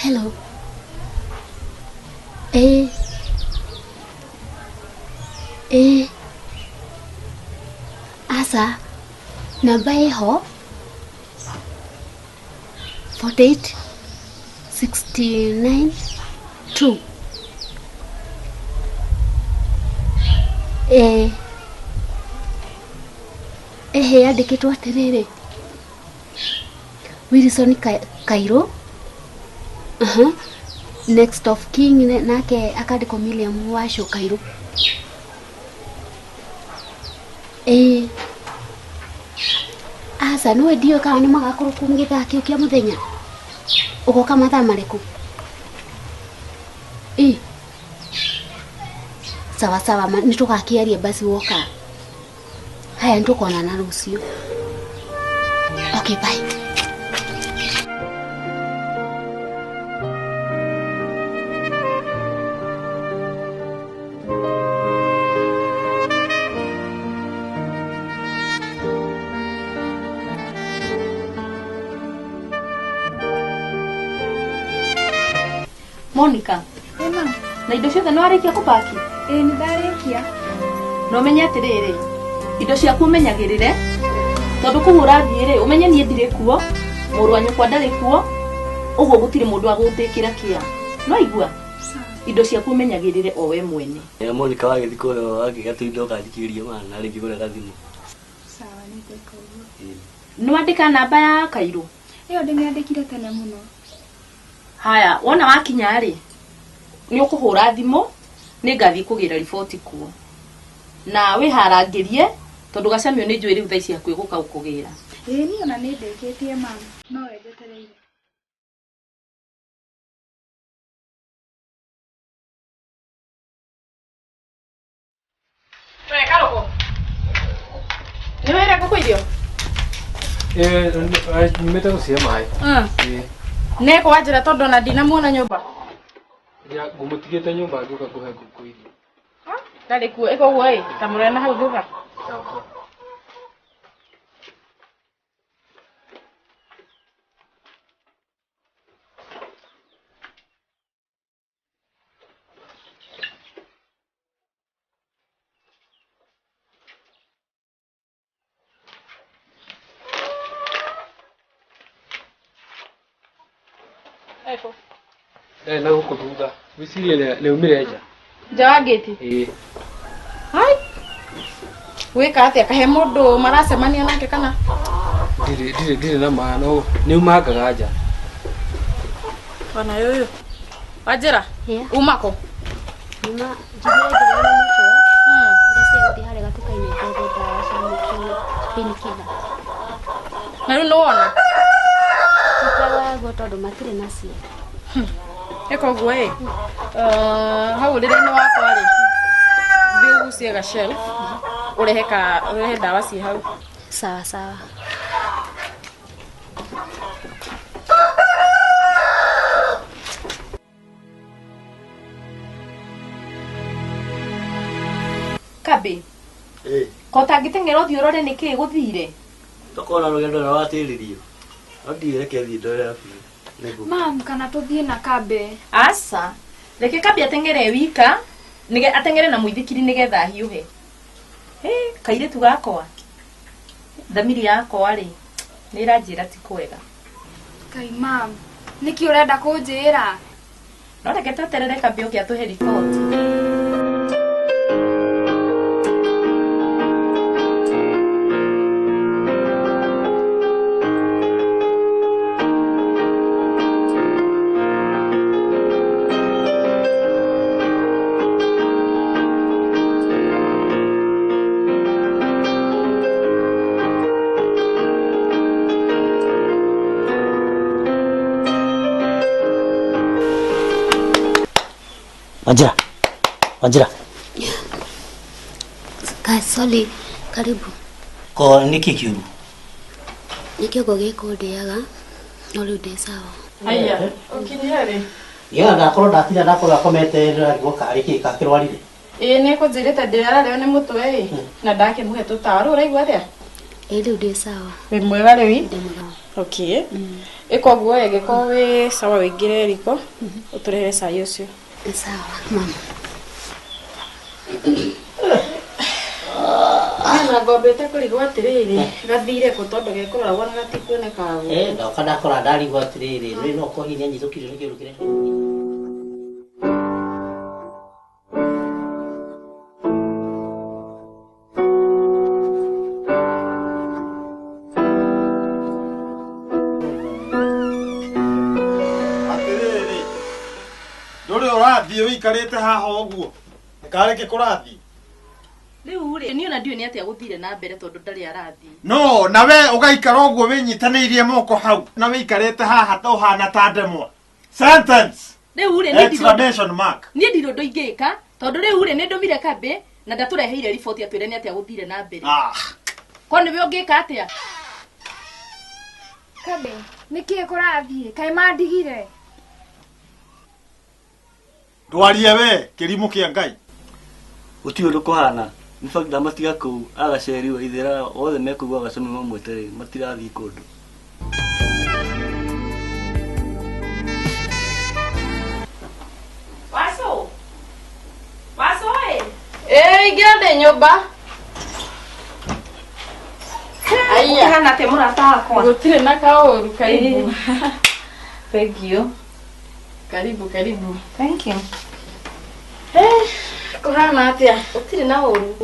[SPEAKER 2] Hello. Asa, namba ĩho 48 69 2. Ehe yandĩkĩtwo atĩrĩrĩ Wilson Kairũ. Next of kin nake akandĩkwo William Wacu Kairũ. Aca nĩwe ndiũĩ kana nĩ magakorwo kũu gĩthaa kĩu kĩa mũthenya. Ũgoka mathaa marĩkũ? Sawa sawa, nĩ tũgakĩaria basi woka. Haya, nĩ tũkonana rũciũ. Okay, bye.
[SPEAKER 7] Monica.
[SPEAKER 4] Ema.
[SPEAKER 7] Na indo ciothe nĩ warĩkia kũpaki?
[SPEAKER 4] Ĩĩ nĩ ndarĩkia.
[SPEAKER 7] Na ũmenye atĩrĩrĩ, indo ciaku ũmenyagĩrĩre tondũ kũu ũrathiĩ rĩ, ũmenye niĩ ndirĩ kuo, mũrũ wa nyũkwa ndarĩ kuo, ũguo gũtirĩ mũndũ agũtĩkĩra kĩa. No igua? Indo ciaku ũmenyagĩrĩre o we mwene.
[SPEAKER 8] Monica wagĩthiĩ kũrĩa wagĩga tũindo ũkanjikĩria mana rĩngĩ kũrĩa gathimũ.
[SPEAKER 4] Sawa, nĩngwĩka ũguo.
[SPEAKER 7] Nĩ wandĩka namba ya Kairũ?
[SPEAKER 4] Ĩyo ndĩmĩandĩkire tene mũno.
[SPEAKER 7] Haya, wona wakinya rĩ, nĩ ũkũhũra thimũ, nĩngathiĩ kũgĩra riboti kuo. Na wĩharangĩrie tondũ gacamio nĩ njũĩ rĩu thaa ici hakuhĩ gũka gũkũgĩra.
[SPEAKER 4] Ĩĩ niĩ ona nĩ ndĩkĩtie mama, no we njetereire.
[SPEAKER 10] We Karũgũ. Nĩ wĩra ngũkũ irio?
[SPEAKER 3] Nyumĩte gũcihe maĩ.
[SPEAKER 10] Nĩ kwanjĩra tondũ ona ndinamuona nyũmba.
[SPEAKER 3] Ngũmũtigĩte nyũmba ngĩũka kũhe ngũkũ irio.
[SPEAKER 10] Ndarĩ kuo, ĩka ũguo ĩ, ta mũrore na hau thutha. Eko.
[SPEAKER 3] Na gũkũ thutha. Gwĩciria nĩ umire nja.
[SPEAKER 10] Nja wa ngĩti?
[SPEAKER 3] Ĩĩ.
[SPEAKER 10] Hai. Gwĩka atĩa kahe mũndũ maracemania nake kana?
[SPEAKER 3] Ndirĩ na ma no nĩ umangaga nja.
[SPEAKER 10] Ona ũyũ. Wanjĩra? Uma kũ?
[SPEAKER 2] Uma njiguire ngĩrĩo nĩ mũtwe. Ndeciria gũthiĩ harĩa gatuka-inĩ ngethe ndawa cia painkiller.
[SPEAKER 10] Na rĩu nĩwona?
[SPEAKER 2] Ti kwega tondũ matirĩ nacio.
[SPEAKER 10] Ĩka ũguo ĩ, hau ũrĩrĩ-inĩ wakwa rĩ, thiĩ ũgucie ga shelf, ũrehe ndawa ciĩ hau.
[SPEAKER 2] Sawa sawa.
[SPEAKER 7] Kabi. Ko tangĩteng'era ũthiĩ ũrore nĩkĩĩ gũthire?
[SPEAKER 8] Tokona rũgendo na watĩrĩrio. No ndiũĩ reke thiĩ ndore biũ.
[SPEAKER 4] Mam, kana tũthiĩ na Kambe?
[SPEAKER 7] Aca. Reke Kambe ateng'ere wika, ateng'ere na mũithikiri nĩgetha ahiũhe. Kairĩtu gakwa. Thamiri yakwa rĩ, nĩ ĩranjĩra ti kwega.
[SPEAKER 4] Kai mam, nĩkĩ ũrenda kũnjĩra?
[SPEAKER 7] No reke tweterere Kambe oke atũhe riboti.
[SPEAKER 1] Wanjira. Wanjira.
[SPEAKER 2] Sorry, karibu.
[SPEAKER 1] Ko niki kiuru?
[SPEAKER 2] Nĩ kĩongo gĩkũndĩaga, no rĩu ndĩ sawa.
[SPEAKER 10] Haya, ũkinyire rĩ?
[SPEAKER 1] Ya ndakorwo ndakinya ndakorwo akomete ndarigwo karĩ kĩ kakĩrwarire.
[SPEAKER 10] Ĩĩ nĩ kũnjĩrĩte ndĩrararĩo nĩ mũtwe ĩ, na ndakĩmũhe tũtawa. Rĩu ũraigua atĩa?
[SPEAKER 2] Ĩĩ rĩu ndĩ sawa.
[SPEAKER 10] Wĩ mwega rĩu?
[SPEAKER 2] Ndĩ mwega.
[SPEAKER 10] Okay. Ĩka ũguo ĩ, angĩkorwo wĩ sawa wĩingĩre riko, ũtũrehere cai ũcio.
[SPEAKER 2] Sawa, mama.
[SPEAKER 10] Na ngombete kũrigwo atĩrĩrĩ, gathire kũ tondũ gekũroragwo na gatikuonekaga gũkũ.
[SPEAKER 1] Ndoka ndakora ndarigwo atĩrĩrĩ, nĩ no korwo hihi nĩanyitũkirio nĩ kĩũndũ kĩrĩa.
[SPEAKER 6] Atĩrĩrĩ, ndũrĩ ũrathiĩ ũikarĩte haha ũguo, karĩ kĩ kũrathiĩ?
[SPEAKER 7] Rĩu rĩ, niĩ ona ndiũĩ nĩ atĩa gũthire na mbere tondũ ndarĩ arathiĩ.
[SPEAKER 6] No, na we ũgaikara ũguo wĩnyitanĩirie moko hau, na wĩikarĩte haha ta ũhana ta ndemwa. Sentence.
[SPEAKER 7] Rĩu rĩ,
[SPEAKER 6] Exclamation mark.
[SPEAKER 7] Niĩ ndirĩ ũndũ ingĩka, tondũ rĩu rĩ, nĩ ndũmire Kambe na ndatũreheire riboti atwĩre nĩ atĩa gũthire na mbere. Ko nĩwe ũngĩka atĩa?
[SPEAKER 4] Kambe, nĩkĩĩ kũrathiĩ? Kaĩ mandigire?
[SPEAKER 6] Ndwarie we, kĩrimũ kĩa Ngai.
[SPEAKER 8] Gũtirĩ ũndũ kũhana. In fact ndamatiga kũu agaceri wa ithera othe mekũigua agacemi mamwetereire matirathiĩ kũndũ.
[SPEAKER 10] Nyũmba. Aya.
[SPEAKER 7] Ũkĩhana atĩa mũrata wakwa?
[SPEAKER 10] Gũtirĩ na kaũru, karibu.
[SPEAKER 7] Thank you.
[SPEAKER 10] Karibu, karibu.
[SPEAKER 7] Thank you.
[SPEAKER 10] Kũhana atĩa?
[SPEAKER 7] Gũtirĩ na ũru.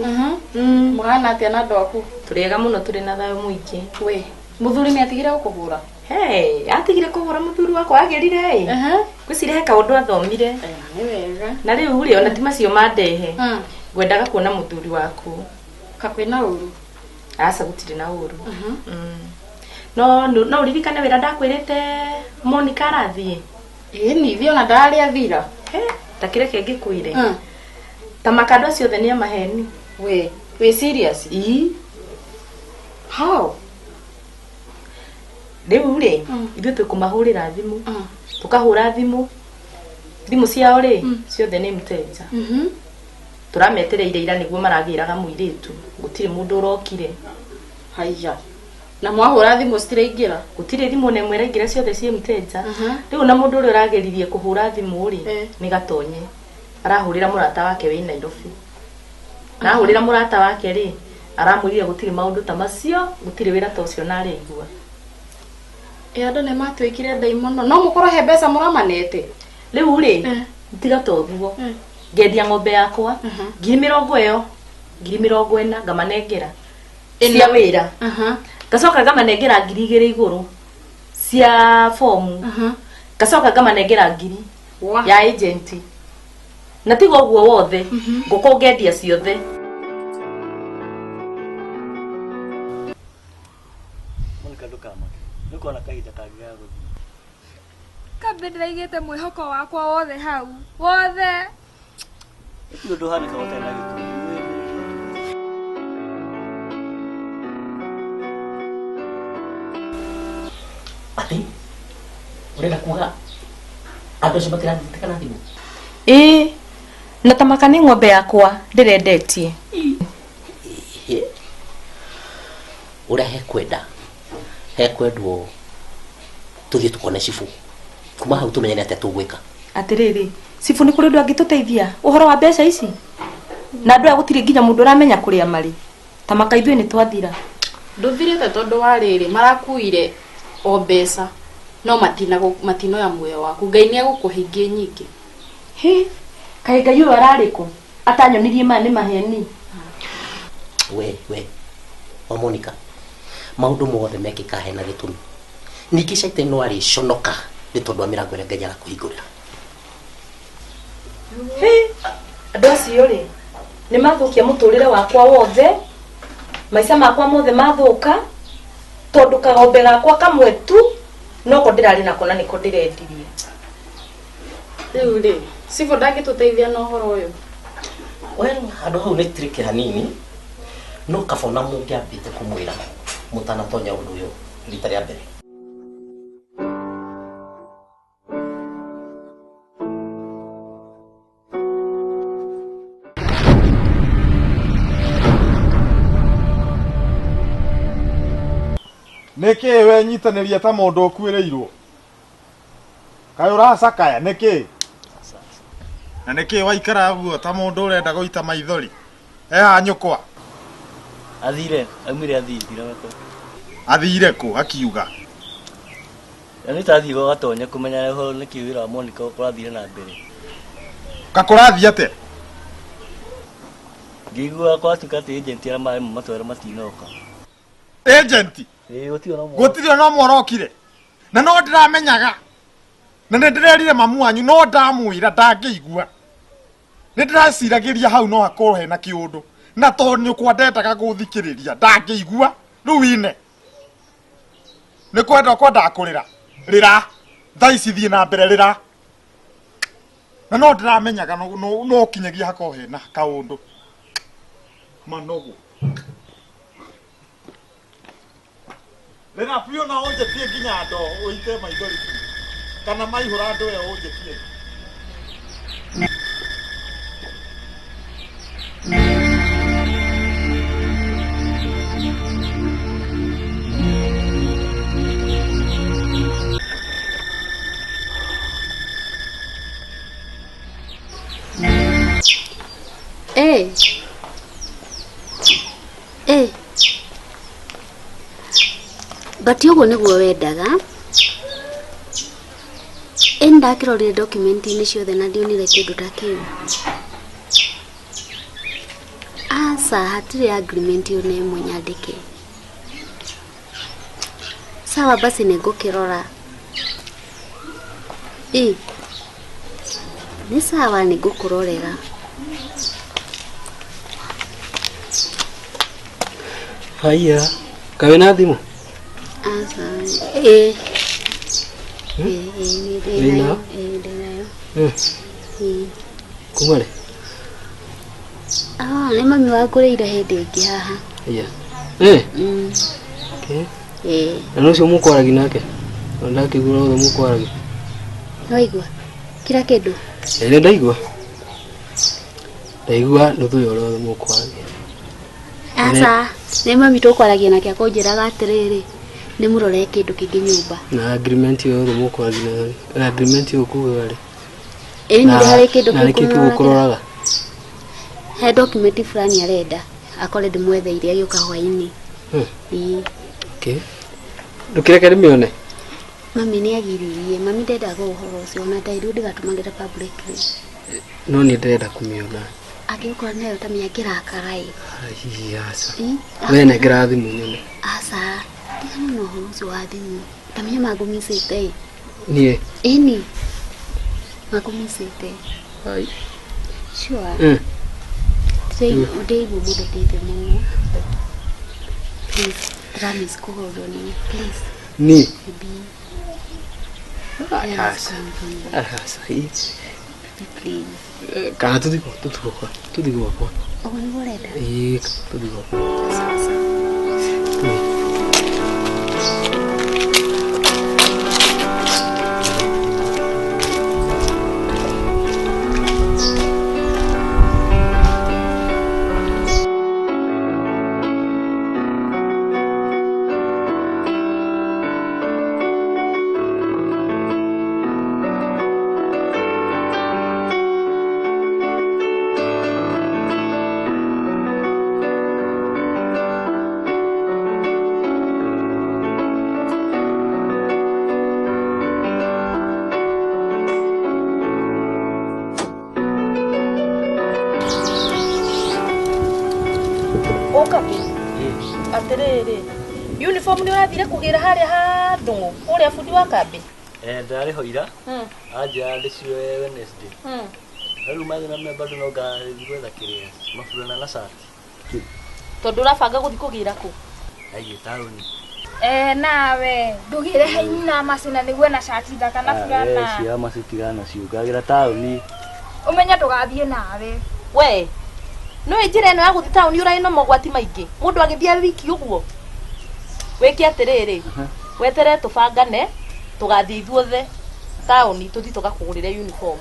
[SPEAKER 10] Mũhana atĩa na andũ aku?
[SPEAKER 7] Tũrĩ ega mũno, tũrĩ na thayũ mũingĩ.
[SPEAKER 10] We, mũthuri nĩ atigire gũkũhũra?
[SPEAKER 7] Hey, atigire kũhũra mũthuri wakwa agĩrire ĩ. Ngwĩciria he kaũndũ athomire.
[SPEAKER 10] Nĩ wega.
[SPEAKER 7] Na rĩu rĩ, ona ti macio mandehe. Ngwendaga kuona mũthuri waku.
[SPEAKER 10] Kakwĩna ũru?
[SPEAKER 7] Aca, gũtirĩ na ũru. No no ũririkane wĩra ndakwĩrĩte Monica arathiĩ?
[SPEAKER 10] Ĩĩ nithiĩ ona ndararĩa thira.
[SPEAKER 7] Ta kĩreke ngĩkwĩre. Ta makando acio othe nĩ a maheni.
[SPEAKER 10] We, wĩ serious?
[SPEAKER 7] Ii.
[SPEAKER 10] How?
[SPEAKER 7] Rĩu rĩ, ithuĩ tũkũmahũrĩra thimũ. Tũkahũra thimũ. Thimũ ciao rĩ, ciothe nĩ mteja. Tũrametereire ira nĩguo maragĩraga mũirĩtu. Gũtirĩ mũndũ ũrokire.
[SPEAKER 10] Haiya. Na mwahũra thimũ citiraingĩra?
[SPEAKER 7] Gũtirĩ thimũ ona ĩmwe ĩraingĩra, ciothe ciĩ mteja. Rĩu na mũndũ ũrĩa ũrageririe kũhũra thimũ rĩ, nĩ Gatonye. Arahũrĩra mũrata wake wĩ Nairobi. Na ahũrĩra mũrata wake rĩ, aramwĩrire gũtirĩ maũndũ ta macio, gũtirĩ wĩra ta ũcio na arĩigua.
[SPEAKER 10] Ĩ andũ nĩ matuĩkire ndaimono. No mũkorwo he mbeca mũramanete?
[SPEAKER 7] Rĩu rĩ, tiga ta ũguo. Ngendia ng'ombe yakwa, ngiri mĩrongo ĩyo, ngiri mĩrongo ĩna ngamanengera cia wĩra. Ngacoka ngamanengera 2,000 igũrũ cia fomu. Ngacoka ngamanengera ngiri ya agent. Na tiga ũguo wothe, ngũkũ ngendia ciothe.
[SPEAKER 8] Monica ndũkamake. Nĩũkona kahinda kangĩ ga gũthiĩ.
[SPEAKER 4] Kambe ndĩraigĩte mwĩhoko wakwa wothe hau. Wothe.
[SPEAKER 8] Gũtirĩ ũndũ ũhanĩkaga ũtarĩ na gĩtũmi.
[SPEAKER 1] Atĩ ũrenda kuga andũ acio matiranyitikana thimũ?
[SPEAKER 7] Ĩĩ, na ta maka nĩ ng'ombe yakwa ndĩrendetie.
[SPEAKER 1] Ũrĩa hekwenda hekwendwo tũthiĩ tukone cibũ, kuma hau tũmenye nĩ atĩa tũgwĩka.
[SPEAKER 7] Atĩrĩrĩ, cibũ nĩ kũrĩ ũndũ angĩtũteithia ũhoro wa mbeca ici? Na andũ aya gũtirĩ nginya mũndũ ũramenya kũrĩa marĩ. Ta maka ithuĩ nĩ twathira.
[SPEAKER 10] Ndũthirĩte tondũ wa rĩrĩ, marakuire o mbeca no matinoya muoyo waku. Ngai nĩ egũkũhe ingĩ nyingĩ.
[SPEAKER 7] Hĩ, kaĩ Ngai ũyũ ararĩ kũ? Atanyonirie maya nĩ maheni.
[SPEAKER 1] We we wa Monica, maũndũ mothe mekĩka hena gĩtũmi. Ningĩ caitani no arĩconoka nĩ tondũ wa mĩrango ĩrĩa Ngai arakũhingũrĩra.
[SPEAKER 7] Hĩ, andũ acio rĩ, nĩ mathũkia mũtũrĩre wakwa wothe, maica makwa mothe mathũka, tondũ kagombe gakwa kamwe tu noko ndĩrarĩ nako na nĩko ndĩrendirie.
[SPEAKER 10] Rĩu rĩ, cibũ ndangĩtũteithia na ũhoro ũyũ?
[SPEAKER 1] Well, handũ hau nĩ tricky hanini, no kaba ona mũngĩambĩte kũmwĩra mũtanatonya ũndũ ũyũ rita rĩa mbere.
[SPEAKER 6] Nĩkĩ wenyitanĩria ta mũndũ ũkuĩrĩirwo? Kaĩ ũracakaya nĩkĩ? Na nĩkĩ waikara ũguo ta mũndũ ũrenda gũita maithori? Eha nyũkwa.
[SPEAKER 8] Athire, aumire athire gako.
[SPEAKER 6] Athire kũ akiuga?
[SPEAKER 8] Na nĩ tathiĩ gwa Gatonye kũmenya ũhoro nĩkĩ wĩra wa Monica ũrathire na mbere.
[SPEAKER 6] Kakũrathiĩ atĩa?
[SPEAKER 8] Ngĩigua kwatuĩka atĩ agent arĩa marĩ matware matinoka.
[SPEAKER 6] Agent?
[SPEAKER 8] Ĩĩ, gũtirĩ ona ũmwe.
[SPEAKER 6] Gũtirĩ ona ũmwe ũrokire. Na no ndĩramenyaga. Na nĩ ndĩrerire mamu wanyu no ndamwĩra ndangĩigua. Nĩ ndĩraciragĩria hau no hakorwo hena kĩũndũ. Na tondũ nyũkwa ndendaga gũthikĩrĩria ndangĩigua. Rĩu ine. Nĩ kwenda ũkwendaga kũrĩra. Rĩra. Thaa ici thiĩ na mbere rĩra. Na no ndĩramenyaga no kinyagia hakorwo hena kaũndũ. Manogo. Rĩra biũ na ũnjĩtie nginya ndoo ũite maithori biũ. Kana maihũra ndoo ĩyo ũnjĩtie.
[SPEAKER 2] Ĩ, But ũguo nĩguo wendaga. Ĩ ndakĩrorire document-inĩ ciothe na ndionire kĩndũ ta kĩu. Aca, hatirĩ agreement ona ĩmwe nyandĩke. Sawa basi nĩngũkĩrora. Ĩ, nĩ sawa nĩngũkũrorera.
[SPEAKER 3] Haiya, kaĩ wĩna thimũ?
[SPEAKER 2] Aca, ĩ. Ĩ, ĩ, nĩ ndĩ
[SPEAKER 3] Wĩna?
[SPEAKER 2] nayo. Ĩ, ndĩ nayo. Ĩ.
[SPEAKER 3] Kuma rĩ?
[SPEAKER 2] Ah, nĩ mami wangũrĩire hĩndĩ ĩngĩ haha.
[SPEAKER 3] Haiya. Eh, okay.
[SPEAKER 2] Ĩ,
[SPEAKER 3] Na nĩ ũcio mũkwaragia nake? Na ndakĩigua othe mũkwaragia.
[SPEAKER 2] nĩwaigua? Kira kĩndũ.
[SPEAKER 3] Ĩ nĩ ndaigua. Ndaigua nuthu ya ũrĩa othe mũkwaragia.
[SPEAKER 2] Aca, nĩ mami tũkwaragia nake akũnjĩraga atĩrĩrĩ, nĩ mũrore kĩndũ kĩngĩ nyũmba.
[SPEAKER 3] Na agreement ĩyo yothe mũkwaragia nayo. Na agreement ĩyo kugaga rĩ?
[SPEAKER 2] Ĩ nĩ harĩ kĩndũ
[SPEAKER 3] Na nĩkĩ
[SPEAKER 2] kĩngũrora.
[SPEAKER 3] gĩgũkũroraga?
[SPEAKER 2] He document fulani arenda, akore ndĩmwetheire agĩũka hwainĩ. Ĩ,
[SPEAKER 3] Okay. Ndũkĩreke ndĩmĩone?
[SPEAKER 2] mami nĩ agiririe, mami ndendaga ũhoro ũcio, ona nderirwo ndigatũmagĩre publicly.
[SPEAKER 3] No niĩ ndĩrenda kũmĩona.
[SPEAKER 2] Angĩgũkora nayo ta mĩangĩrakara ĩ.
[SPEAKER 3] Ai, aca.
[SPEAKER 2] Ĩ,
[SPEAKER 3] We nengera thimũ nyone.
[SPEAKER 2] Aca, tigana na ũhoro ũcio wa thimũ. Tamenya mangũmicĩte ĩ.
[SPEAKER 3] Niĩ.
[SPEAKER 2] Ĩni, mangũmicĩte.
[SPEAKER 3] Ai.
[SPEAKER 2] Sure.
[SPEAKER 3] Mm.
[SPEAKER 2] Ndĩraigua mũndetete mũno. Please, promise kũhũrwo nĩwe. Please,
[SPEAKER 3] Niĩ.
[SPEAKER 2] baby.
[SPEAKER 3] Ai,
[SPEAKER 2] Promise
[SPEAKER 3] aca.
[SPEAKER 2] kũhũrwo nĩwe.
[SPEAKER 3] Aca. Ĩ.
[SPEAKER 2] Baby, please.
[SPEAKER 3] Kana tũthiĩ gwakwa, tũthiĩ gwakwa, tũthiĩ gwakwa.
[SPEAKER 2] Ũguo nĩguo ũrenda?
[SPEAKER 3] Ĩĩ, tũthiĩ gwakwa.
[SPEAKER 2] Sawa sawa.
[SPEAKER 3] Tũthiĩ.
[SPEAKER 7] Ũkabi atĩrĩrĩ uniform nĩ ũrathire kũgĩra harĩa ha ndũng'ũ kũrĩa bundi wa kambĩ
[SPEAKER 8] Eh, ndarĩ ho ira anjĩra ndĩcioe Wednesday na rĩu mathĩna me bado no ngathiĩ gwetha kĩrĩa maburana na cati
[SPEAKER 7] tondũ ũrabanga gũthiĩ kũgĩra kũ
[SPEAKER 8] aiĩ taũni
[SPEAKER 4] Eh, nawe ndũgĩre he nyina macina nĩguo na cati thaka na burana
[SPEAKER 8] cia macitigana nacio ngagĩra taũni
[SPEAKER 4] ũmenye ndũgathiĩ nawe
[SPEAKER 7] we nĩ njĩra ĩno ya gũthiĩ taũni ũrarĩ na mogwati maingĩ mũndũ agĩthiĩ wiki ũguo wĩke atĩrĩrĩ weterere tũbangane tũgathiĩ ithuothe taũni tũthiĩ tũgakũgũrĩre uniform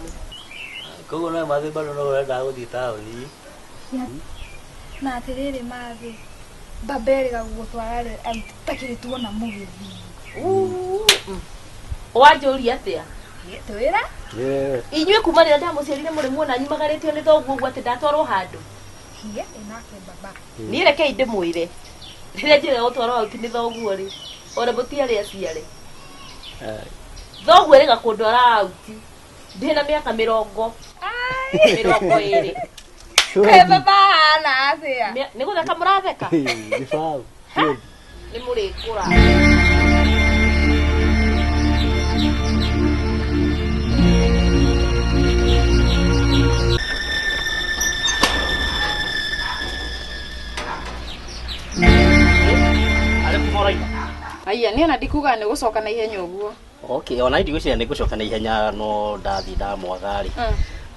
[SPEAKER 8] koguo no mathĩ bado no ũrendaga gũthiĩ taũni
[SPEAKER 4] na atĩrĩrĩ mathĩ baba erĩga gũgũtwara rĩ takĩrĩ tuona mũgĩthiĩ
[SPEAKER 7] wanjũria atĩa
[SPEAKER 4] twĩra
[SPEAKER 7] inyuĩ kuma rĩrĩa ndamũciarire mũrĩ muona nyumagarĩtio nĩ thoguo ũguo atĩ ndatwarwo handũ
[SPEAKER 4] hiye ĩnake baba
[SPEAKER 7] niĩ rekei ndĩmwĩre rĩrĩa njĩra gũtwarwo auti nĩ thoguo rĩ ona mũtiarĩ aciare thoguo erĩga kũndwara auti ndĩ na mĩaka mĩrongo 20.
[SPEAKER 4] Kaĩ baba ahana atĩa
[SPEAKER 7] Nĩ gũtheka mũratheka
[SPEAKER 8] gĩbaũ
[SPEAKER 7] nĩ mũrĩkũra.
[SPEAKER 1] Arĩ kuma ũraima?
[SPEAKER 10] Aya, niĩ ona ndikuga nĩ gũcoka na ihenya ũguo.
[SPEAKER 1] Okay, ona ndigwĩciria nĩ ngũcoka na ihenya no ndathiĩ ndamwaga rĩ.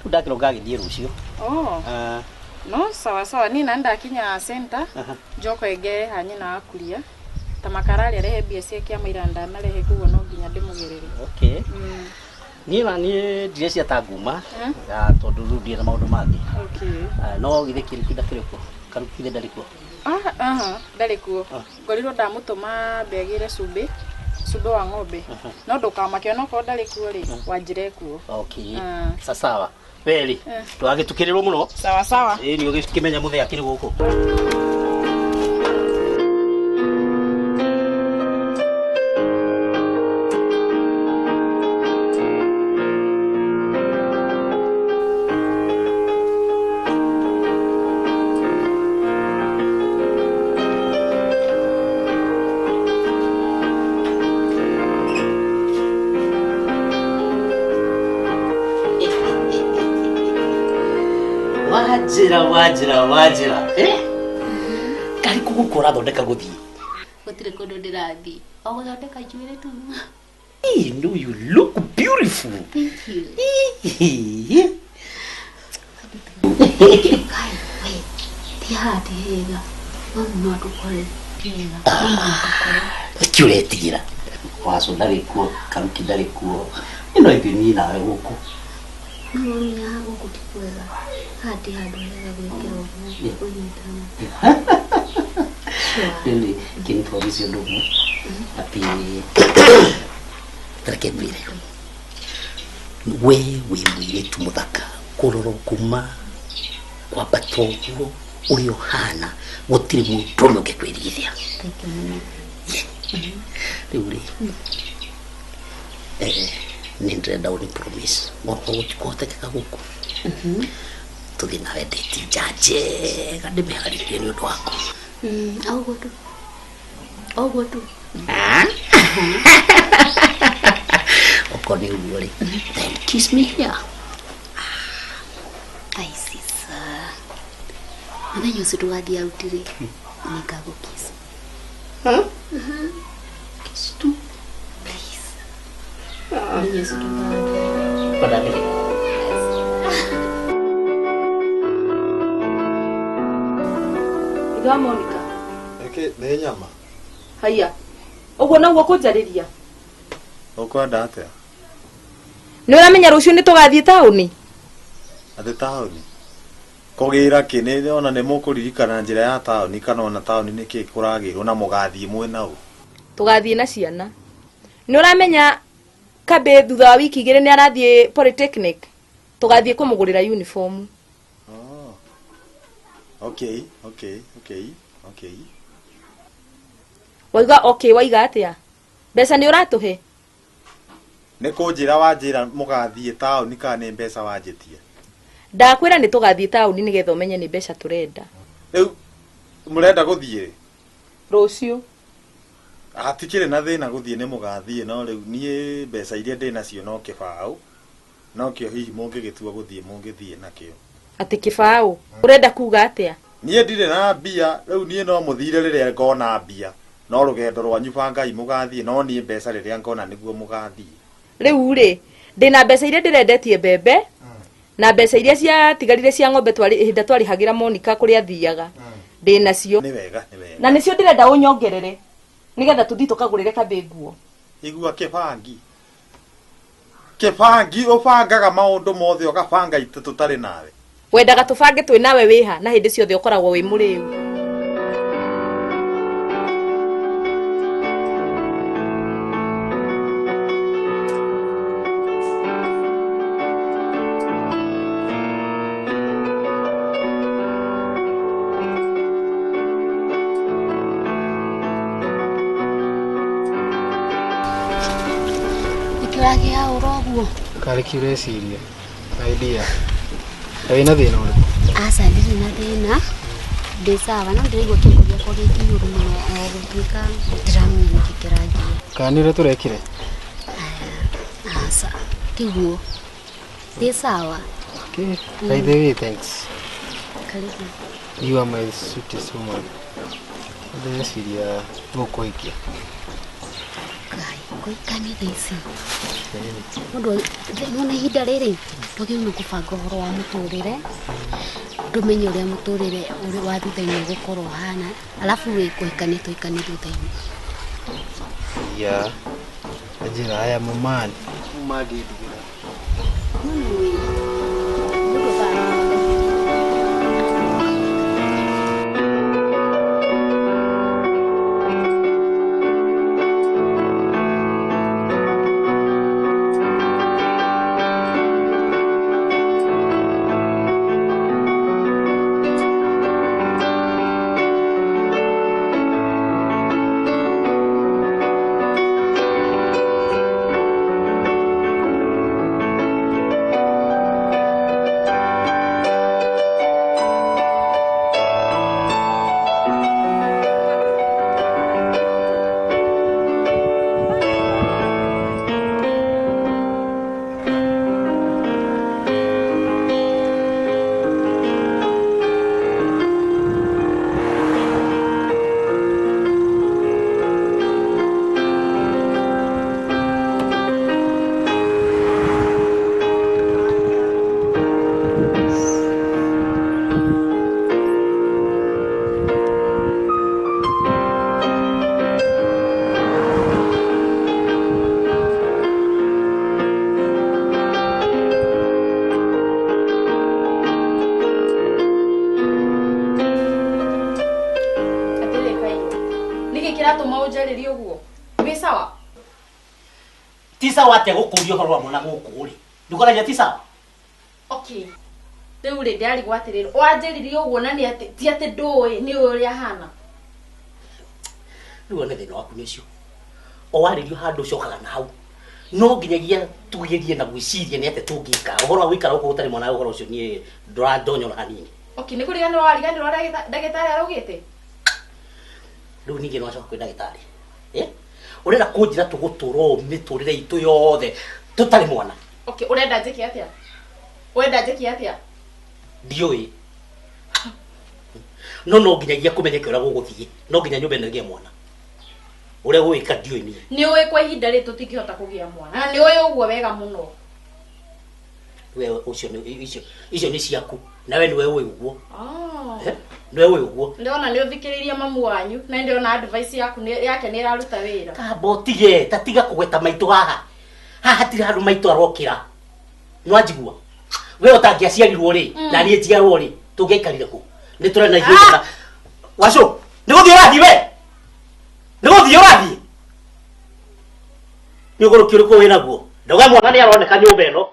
[SPEAKER 1] Rĩu ndakĩrwo ngagĩthiĩ rũciũ.
[SPEAKER 10] Oh.
[SPEAKER 1] Ah,
[SPEAKER 10] No sawa sawa, niĩ na ndakinya center njoko ĩngere ha nyina wa kuria ta makara arĩa arehe mbia cia kĩama ira ndanarehe koguo no nginya ndĩmũgĩrĩre.
[SPEAKER 1] Okay. Niĩ na niĩ ndireciria ta nguma tondũ rĩu ndirĩ na maũndũ mangĩ.
[SPEAKER 10] Okay.
[SPEAKER 1] Ah, no githĩ kĩrĩku ndakĩrĩ kuo? Karuki githĩ ndarĩ kuo?
[SPEAKER 10] Ah, aha, ndarĩ kuo. Ngorirwo ndamũtũma mbegĩre cumbĩ, cumbĩ wa ng'ombe. No ndũkamake onokorwo ndarĩ kuo rĩ, wanjĩre kuo.
[SPEAKER 1] Okay.
[SPEAKER 10] Ah.
[SPEAKER 1] Sawa. We rĩ, ndũgagĩtukĩrĩrwo mũno.
[SPEAKER 10] Sawa sawa.
[SPEAKER 1] Ĩĩ nĩ ũgĩkĩmenya mũthee akĩrĩ gũkũ. Wanjĩra wanjĩra wanjĩra. Eh? Kari kũgũkũ ũrathondeka gũthiĩ.
[SPEAKER 2] Gũtirĩ kũndũ ndĩrathiĩ. O gũthondeka njuĩrĩ tu.
[SPEAKER 1] You know you look beautiful.
[SPEAKER 2] Thank you. Kai, wait. Ti haha ti hega. Mami no atũkore. Hega. Mami no atũkore.
[SPEAKER 1] Nĩkĩ ũretigĩra? Wacu ndarĩ kuo, Karuki ndarĩ kuo. Ĩno ithuĩ niĩ nawe gũkũ.
[SPEAKER 2] No mami haha gũkũ ti kwega. Haha ti handũ hega gwĩkĩra ũguo. Kũnyitana. Sure.
[SPEAKER 1] Rĩu kĩni promise ũndũ ũmwe. Atĩ reke ngwĩre. We wĩ mũirĩtu mũthaka kũrora kuma kwambata ũguo ũrĩa ũhana gũtirĩ mũndũ ũmwe ũngĩkwĩrigithia.
[SPEAKER 2] Thank you mũno.
[SPEAKER 1] Rĩu rĩ nĩ ndĩrenda ũni promise okorwo gũtikũhotekeka gũkũ tũthiĩ nawe ndĩti nja njega ndĩmĩharĩrie nĩ ũndũ waku.
[SPEAKER 2] Ũguo tu. Ũguo tu.
[SPEAKER 1] Okorwo nĩ ũguo rĩ, then kiss me here.
[SPEAKER 2] Thaa ici sa. Mũthenya ũcio tũgathiĩ out rĩ, nĩngagũkiss.
[SPEAKER 1] Kiss tu.
[SPEAKER 2] Please. Mũthenya ũcio tũgathiĩ.
[SPEAKER 1] Kwenda nĩkĩ?
[SPEAKER 7] Ithe wa Monica.
[SPEAKER 6] Ĩkĩ nĩ nyama.
[SPEAKER 7] Haiya. Ũguo noguo kũnjarĩria.
[SPEAKER 6] Ũkwenda atĩa?
[SPEAKER 7] Nĩ ũramenya rũciũ nĩ tũgathiĩ taũni?
[SPEAKER 6] Atĩ taũni? Kũgĩra kĩ nĩ ona nĩ mũkũririkana njĩra ya taũni kana ona taũni nĩ kĩ kũragĩrwo na mũgathiĩ mwena ũ?
[SPEAKER 7] Tũgathiĩ na ciana. Nĩ ũramenya Kabĩ thutha wa wiki igĩrĩ nĩ arathiĩ polytechnic. Tũgathiĩ kũmũgũrĩra uniform.
[SPEAKER 6] Oh. Okay, okay, okay, okay.
[SPEAKER 7] Waiga okay, waiga atĩa? Mbeca nĩ ũratũhe?
[SPEAKER 6] Nĩ kũnjĩra wanjĩra mũgathiĩ taũni kana nĩ mbeca wanjĩtie?
[SPEAKER 7] Ndakwĩra nĩ tũgathiĩ taũni nĩgetha ũmenye nĩ mbeca tũrenda.
[SPEAKER 6] Rĩu mũrenda gũthiĩ rĩ?
[SPEAKER 7] Rũciũ.
[SPEAKER 6] Hatikĩrĩ na thĩna gũthiĩ nĩ mũgathiĩ no rĩu niĩ mbeca iria ndĩ nacio no kĩbaũ. Nokĩo hihi mũngĩgĩtua gũthiĩ mũngĩthiĩ nakĩo.
[SPEAKER 7] Atĩ kĩbaũ? Ũrenda kuga atĩa?
[SPEAKER 6] Niĩ ndirĩ na mbia, rĩu niĩ no mũthire rĩrĩa ngona mbia. No rũgendo rwanyu bangai mũgathiĩ no niĩ mbeca rĩrĩa ngona nĩguo mũgathiĩ.
[SPEAKER 7] Rĩu rĩ, ndĩna mbeca iria ndĩrendetie mbembe na mbeca iria ciatigarire cia ng'ombe twarĩ ihinda twarĩhagĩra Monica kũrĩa athiaga. Ndĩnacio.
[SPEAKER 6] Nĩ wega, nĩ wega.
[SPEAKER 7] Na nĩcio ndĩrenda ũnyongerere nĩgetha tũthiĩ tũkagũrĩre Kabĩ nguo.
[SPEAKER 6] Igua kĩbangi. Kĩbangi ũbangaga maũndũ mothe ũgabanga itũ tũtarĩ nawe.
[SPEAKER 7] Wendaga tũbange twĩ nawe wĩha na hĩndĩ ciothe ũkoragwo wĩ mũrĩu.
[SPEAKER 2] Nĩkĩ ũrakĩhaũra ũguo?
[SPEAKER 3] Karĩ kĩ ũreciria? Idea. Wĩna thĩna ũrĩkũ?
[SPEAKER 2] Aca ndirĩ na thĩna. Ndĩ sawa no ndĩraigua kĩongo gĩakwa gĩ kĩihũru mũno o gũtuĩka ndiramenya nĩkĩ kĩrangia.
[SPEAKER 3] Kana nĩ ũrĩa tũrekire?
[SPEAKER 2] Aca tiguo. Ndĩ sawa.
[SPEAKER 3] Okay. By the way, thanks.
[SPEAKER 2] Karibu.
[SPEAKER 3] You are my sweetest woman. Ndĩreciria gũkũhikia.
[SPEAKER 2] Ngai, kũhikania thaa ici. Mũndũ nĩwona ihinda rĩrĩ twagĩrĩirwo nĩ kũbanga ũhoro wa mũtũrĩre tũmenye ũrĩa mũtũrĩre ũrĩ wa thutha-inĩ ũgũkorwo ũhana alafu rĩ kũhikania tũhikanie thutha-inĩ.
[SPEAKER 3] Yeah. Njĩra aya mũmani. Mangĩndigĩra.
[SPEAKER 2] Mũndũ
[SPEAKER 1] sawa atia gũkũria ũhoro wa mwana gũkũ rĩ ndũkoragia ti sawa.
[SPEAKER 10] Okay, rĩu rĩ ndĩrarigwo atĩrĩrĩ, wanjĩririe ũguo na nĩ atĩ ti atĩ ndũĩ nĩ ũĩ ũrĩa ahana.
[SPEAKER 1] Rĩu one thĩna waku nĩ ũcio, o warĩrio handũ ũcokaga na hau, no nginyagia tugerie na gwĩciria nĩ atĩa tũngĩka ũhoro wa gũikara gũkũ gũtarĩ mwana. Ũhoro ũcio niĩ ndũrandonyora hanini.
[SPEAKER 10] Okay, nĩ kũriganĩrwo wariganĩrwo ũrĩa ndagĩtarĩ araugĩte?
[SPEAKER 1] Rĩu ningĩ nĩwacoka kwĩ ndagĩtarĩ, eh? Ũrenda kũnjĩra tũgũtũra ũũ mĩtũrĩre itũ yothe tũtarĩ mwana?
[SPEAKER 10] Okay, ũrenda njĩke atĩa? Ũrenda njĩke atĩa?
[SPEAKER 1] Ndiũĩ, no no nginyagia kũmenyeke ũrĩa gũgũthiĩ, no nginya nyũmba ĩno ĩgĩe mwana. Ũrĩa gũgĩka ndiũĩ niĩ.
[SPEAKER 10] Nĩ ũĩ kwa ihinda rĩrĩ tũtingĩhota kũgĩa mwana, na nĩ ũĩ ũguo wega mũno.
[SPEAKER 1] We ũcio nĩ icio icio nĩ ciaku, nawe nĩwe ũĩ ũguo.
[SPEAKER 10] Oh.
[SPEAKER 1] Eh? Nĩwe ũĩ ũguo.
[SPEAKER 10] Ndĩrona nĩ ũthikĩrĩirie mamu wanyu na ndĩrona advice yaku yake nĩ ĩraruta wĩra.
[SPEAKER 1] Kamba ũtige, ta tiga kũgweta maitũ haha. Haha hatirĩ handũ maitũ arokĩra, nĩwanjigua? We ũtangĩaciarirwo rĩ, na niĩ njiarwo rĩ, tũngĩaikarire kũ? Nĩ tũrena ithuĩ ah! Wacũ, nĩ gũthiĩ ũrathiĩ? We nĩ gũthiĩ ũrathiĩ? Nĩ ũgũrũki ũrĩkũ wĩ naguo? Ndauga mwana nĩ aroneka nyũmba ĩno.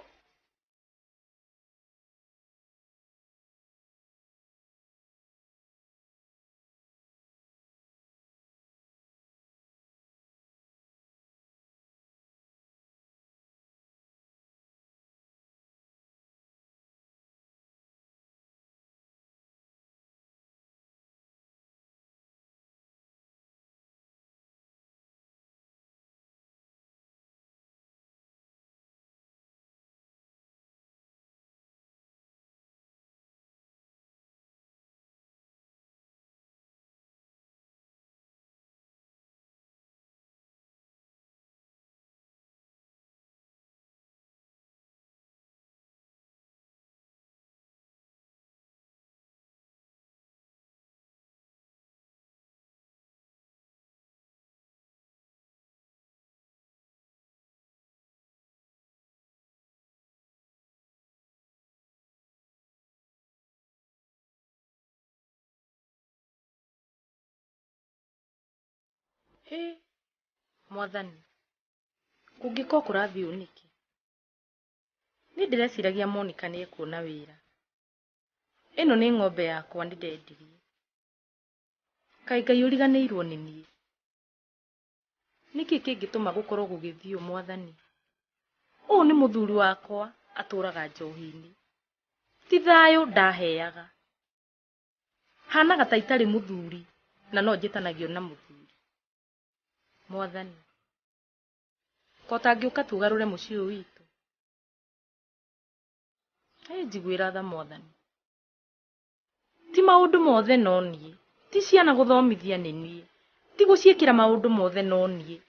[SPEAKER 7] Hĩ, mwathani, kũngĩkorwo kũrathiĩ ũũ nĩkĩ? Niĩ ndĩreciragia Monica nĩ ekuona wĩra. Ĩno nĩ ng'ombe yakwa nĩ ndendirie. Kaĩ Ngai ũriganĩirwo nĩ niĩ? Nĩkĩ kĩngĩtũma gũkorwo gũgĩthiĩ ũũ, mwathani? Ũũ nĩ mũthuri wakwa atũraga njohi-inĩ. Ti thayũ ndaheaga. Hanaga ta itarĩ mũthuri na no njĩtanagio na mũthuri. Mwathani, ko ũtangĩũka tugarũre mũciĩ ũyũ witũ? Ĩ njiguĩra tha mwathani. Ti maũndũ mothe no niĩ, ti ciana gũthomithia nĩ niĩ, ti gũciĩkĩra maũndũ mothe no niĩ.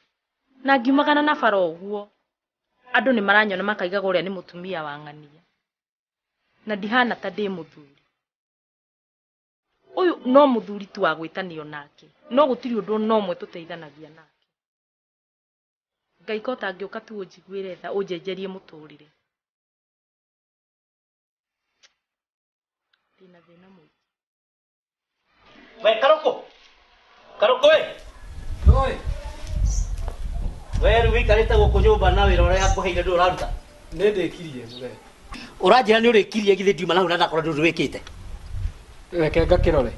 [SPEAKER 7] Na ngiumagana na bara ũguo, andũ nĩ maranyona makaigaga ũrĩa nĩ mũtumia wa ng'ania. Na ndihana ta ndĩ mũthuri. Ũyũ no mũthuri tu wa gwĩtanio nake, no gũtirĩ ũndũ ona ũmwe tũteithanagia nake. Ngai ko ũtangĩũka tu ũnjiguĩre tha ũnjenjerie mũtũrĩre. Ndĩna thĩna mũingĩ.
[SPEAKER 1] We Karũkũ, Karũkũ we.
[SPEAKER 3] Oi.
[SPEAKER 1] We rĩu wĩikarĩte gũkũ nyũmba na wĩra ũrĩa ngũheire ndũrĩ ũraruta.
[SPEAKER 3] Nĩ ndĩkirie mũthee.
[SPEAKER 1] Ũranjĩra nĩ ũrĩkirie, githĩ ndiuma na hau na ndakorwo ndũrĩ wĩkĩte?
[SPEAKER 3] Reke ngakĩrore.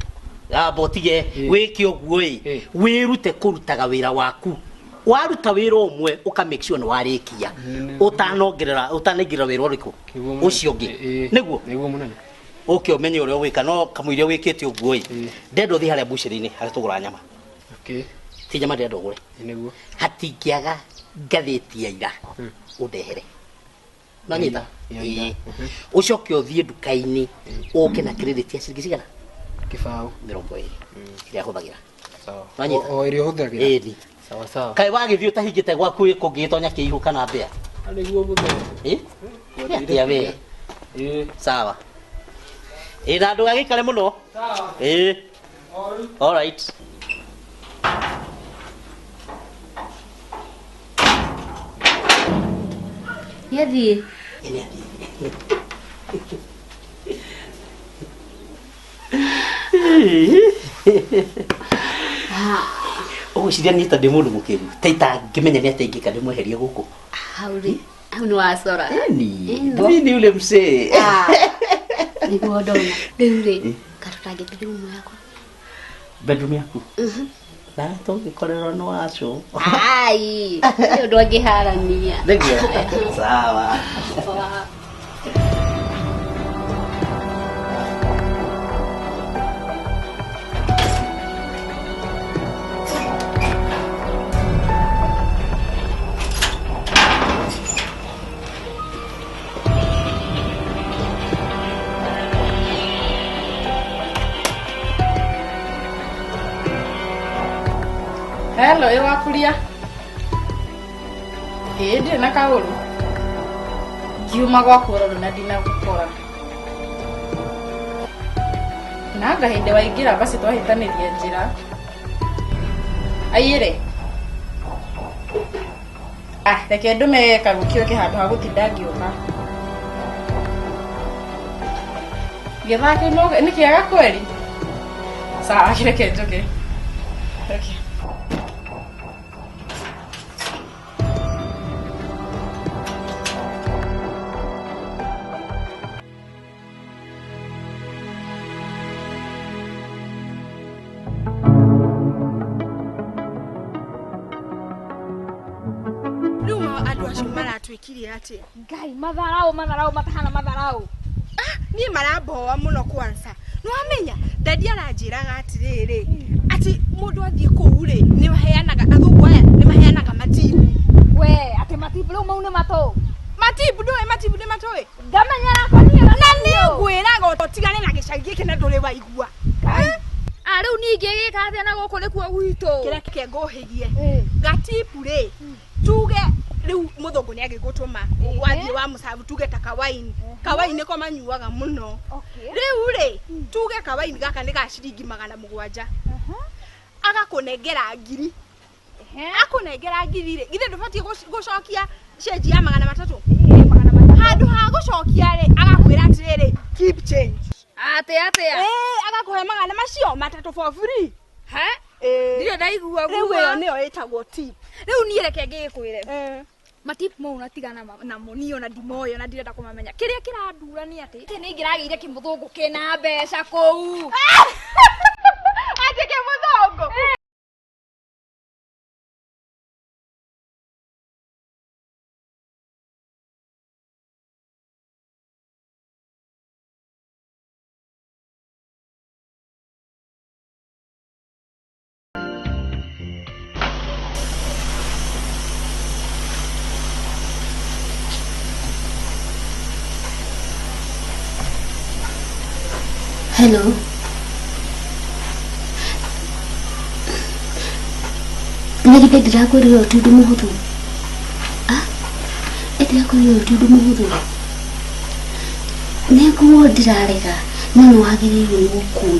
[SPEAKER 1] Amba ũtige wĩke ũguo ĩ, wĩrute kũrutaga wĩra waku. Waruta wĩra ũmwe ũka make sure nĩ warĩkia ũtanongerera, ũtanaingĩrĩra wĩra ũrĩkũ ũcio ũngĩ. Nĩguo
[SPEAKER 3] Nĩguo mũnene.
[SPEAKER 1] Ũke ũmenye ũrĩa ũgwĩka, no kamũira wĩkĩte ũguo ĩ, ndenda ũthiĩ harĩa mbucĩrĩ-inĩ harĩa tũgũraga nyama.
[SPEAKER 3] Okay.
[SPEAKER 1] Ti nyama ndĩrenda ũgũre.
[SPEAKER 3] Nĩguo.
[SPEAKER 1] Hatingĩaga ngathĩti ya ira, ũndehere. Nanyita?
[SPEAKER 3] Ya ira.
[SPEAKER 1] Ĩĩ. Ũcoke ũthiĩ nduka-inĩ ũke na credit ya ciringi cigana?
[SPEAKER 3] Kĩbaũ.
[SPEAKER 1] 20 ĩrĩa hũthagĩra.
[SPEAKER 3] Sawa.
[SPEAKER 1] Wanyita?
[SPEAKER 3] O ĩrĩa ũhũthagĩra.
[SPEAKER 1] Ĩni.
[SPEAKER 3] Sawa sawa.
[SPEAKER 1] Kaĩ wagĩthiĩ ũtahingĩte gwaku kũngĩgĩtonya kĩihũ kana mbĩa?
[SPEAKER 3] Nĩguo mũthee.
[SPEAKER 1] Ĩ? Nĩ atĩa we?
[SPEAKER 3] Ĩ.
[SPEAKER 1] Sawa. Ĩ, na ndũgagĩikare mũno.
[SPEAKER 3] Sawa.
[SPEAKER 1] Ĩ. All right.
[SPEAKER 2] Nĩathiĩ.
[SPEAKER 1] Ũgwĩciria niĩ ta ndĩ mũndũ mũkĩgu ta itangĩmenya nĩ atĩa ingĩka ndĩmweherie gũkũ.
[SPEAKER 2] Hau rĩ, hau nĩ wacora.
[SPEAKER 1] Ĩni,
[SPEAKER 2] Ĩno.
[SPEAKER 1] mimi ni yule msee.
[SPEAKER 2] Ah, nĩguo ndona. Rĩu rĩ, katũtangĩthiĩ rumu yakwa.
[SPEAKER 1] Bedroom yaku? Na tũngĩkorerwo nĩ wacu.
[SPEAKER 2] Ai, nĩ ũndũ angĩharania.
[SPEAKER 1] Nĩguo. Sawa.
[SPEAKER 2] Poa.
[SPEAKER 10] Hello, ĩ wakuria ĩĩ ndirĩ na kaũru ngiuma gwaku oro na ndinagũkora na anga hĩndĩ waingĩra basi twahĩtanĩria njĩra aiyĩre ah reke ndũme kagũkio ke handũ ha gũtinda ngĩũka gĩthaa kĩu nĩ kĩega kweri sawa reke njũke okay.
[SPEAKER 11] Rĩu andũ acio maratwĩkire atĩa?
[SPEAKER 4] Ngai, matharau matharau matahana matharau.
[SPEAKER 11] Ah, niĩ maramboa mũno kwanza. Nĩwamenya dadi aranjĩraga atĩrĩrĩ atĩ mũndũ athiĩ kũu rĩ nĩ maheanaga athũngũ aya nĩ maheanaga matibu.
[SPEAKER 4] We, atĩ matibu rĩu mau nĩ matũ.
[SPEAKER 11] Matibu ndũĩ matibu nĩ matũĩ?
[SPEAKER 4] Ngamenyera kwa niĩ
[SPEAKER 11] Na nĩ ngwĩraga ũtigane na gĩcagi gĩkĩ na ndũrĩ waigua.
[SPEAKER 4] Ah, rĩu niĩ ingĩgĩka atĩa na gũkũ nĩkuo gwitũ?
[SPEAKER 11] Kĩreke ngũhĩgie. Gatibu rĩ tuge rĩu mũthũngũ nĩ agĩgũtũma wathiĩ wa mũcabu tuge ta kawaini kawaini nĩko manyuaga mũno rĩu rĩ tuge kawaini gaka nĩ ga ciringi 700 agakũnengera ngiri akũnengera ngiri rĩ githĩ ndũbatiĩ gũcokia cĩnji ya 300 handũ ha gũcokia rĩ agakwĩra atĩrĩrĩ keep change
[SPEAKER 4] Atĩa atĩa?
[SPEAKER 11] Agakũhe 300 for free.
[SPEAKER 4] He? Ndirĩ ndaigua
[SPEAKER 11] Rĩu
[SPEAKER 4] guo.
[SPEAKER 11] ĩyo nĩyo ĩtagwo tip.
[SPEAKER 4] Rĩu niĩ reke ngĩgĩkwĩre. Matipu mau na tigana namo niĩ ona ndimoĩ ona ndirenda kũmamenya. Kĩrĩa kĩrandura nĩ atĩ nĩ ingĩragĩire kĩmũthũngũ kĩna mbeca kũu.
[SPEAKER 11] Atĩ kĩmũthũngũ?
[SPEAKER 2] Hello. Nĩ githĩ ndĩrakwĩrire ũyũ ti ũndũ mũhũthũ? Ah, ĩ ndĩrakwĩrire ũyũ ti ũndũ mũhũthũ? Nĩguo ndĩrarega no nĩ wagĩrĩirwo nĩ gũkuo.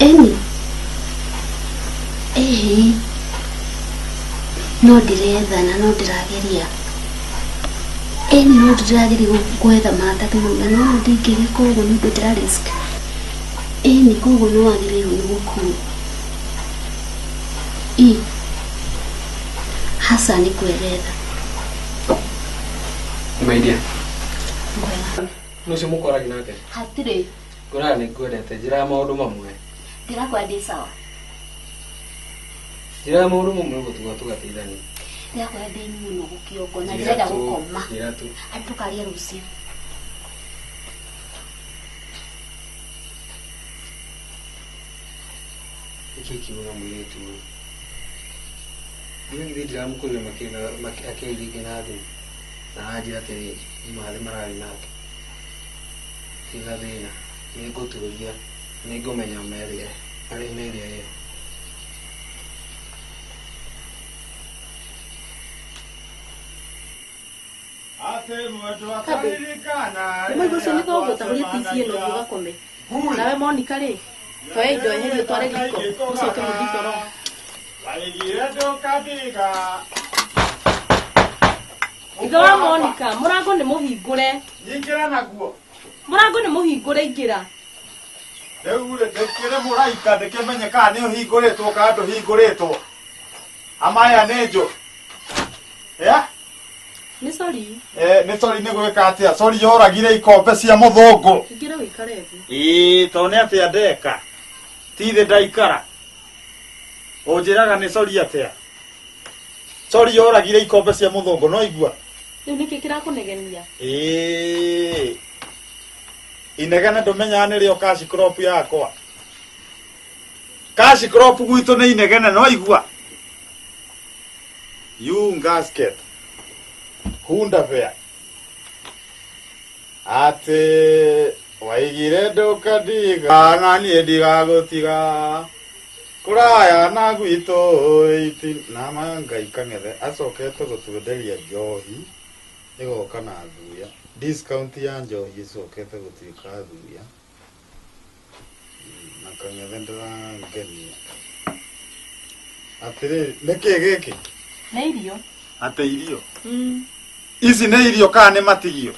[SPEAKER 2] Ĩni, ĩhĩ, no ndĩretha na no ndĩrageria. Ĩni no ndĩrageria gwetha maratathi mau na no ndingĩgĩka ũguo nĩ ũndũ ndĩra risk. Ĩni koguo nĩ wagĩrĩirwo nĩ gũkuo. I hasa nĩ kweretha.
[SPEAKER 3] My dear.
[SPEAKER 2] Ngwega.
[SPEAKER 3] Nũ ũcio mũkoragi nake?
[SPEAKER 2] Hatirĩ.
[SPEAKER 3] Ngwĩraga nĩ ngwendete njĩraga maũndũ mamwe.
[SPEAKER 2] Ndĩrakora ndĩ sawa.
[SPEAKER 3] Njĩraga maũndũ mamwe ũguo tũgateithania.
[SPEAKER 2] Ndĩrakora ndĩ mũnogu kĩongo na ndĩrenda gũkoma.
[SPEAKER 3] Njĩra tu.
[SPEAKER 2] Andũ tũkaria rũciũ.
[SPEAKER 3] Nĩkĩĩ kĩũru na mũirĩtu ũyũ? Niĩ githĩ ndiramũkorire akĩaria nginya thimũ na aranjĩra atĩrĩrĩ nĩ mathĩ mararĩ nake. Tiga thĩna, nĩngũtuĩria, nĩngũmenya merĩa arĩa merĩa ĩyo.
[SPEAKER 7] Nĩmaigua ũcio nĩ thoguo ta huria TV ĩno ũthiĩ ũgakome. Nawe Monica rĩ, toya indo eherie ũtware riko mũcoke mũthiĩ toro. Ithe wa Monica, mũrango nĩ mũhingũre.
[SPEAKER 6] Nyingĩra naguo.
[SPEAKER 7] Mũrango nĩ mũhingũre ingĩra.
[SPEAKER 6] Rĩu rĩ ndĩkĩrĩ mũraika ndĩkĩmenye kana nĩ ũhingũrĩtwo kana ndũhingũrĩtwo. Amaya nĩ njũ. Yeah?
[SPEAKER 10] Nĩ sorry.
[SPEAKER 6] Eh, nĩ sorry nĩ gwĩka atĩa? Sorry yoragire ikombe cia mũthũngũ.
[SPEAKER 10] Ingĩra ũikare thĩ.
[SPEAKER 6] Ĩĩ, tondũ nĩ atĩa ndeka? Ti thĩ ndaikara. Ũnjĩraga nĩ sorry atĩa? Sorry yoragire ikombe cia mũthũngũ no igua.
[SPEAKER 10] Rĩu nĩkĩ kĩrakũnegenia?
[SPEAKER 6] Ĩĩ. Inegene ndũmenyaga nĩrĩo cash crop yakwa. Cash crop gwitũ nĩ inegene no igua. You gasket. Hunda fair. Atĩ waigire ndũkandiga na niĩ ndigagũtiga kũraya na gwitũ iti na ma Ngai kang'ethe acokete gũtwenderia njohi ĩgoka na thuya discount ya njohi ĩcokete gũtuĩka thuya na kang'ethe ndĩrangenia atĩrĩrĩ nĩkĩ gĩkĩ
[SPEAKER 10] Nĩ irio.
[SPEAKER 6] atĩ irio ici nĩ irio kana nĩ matigio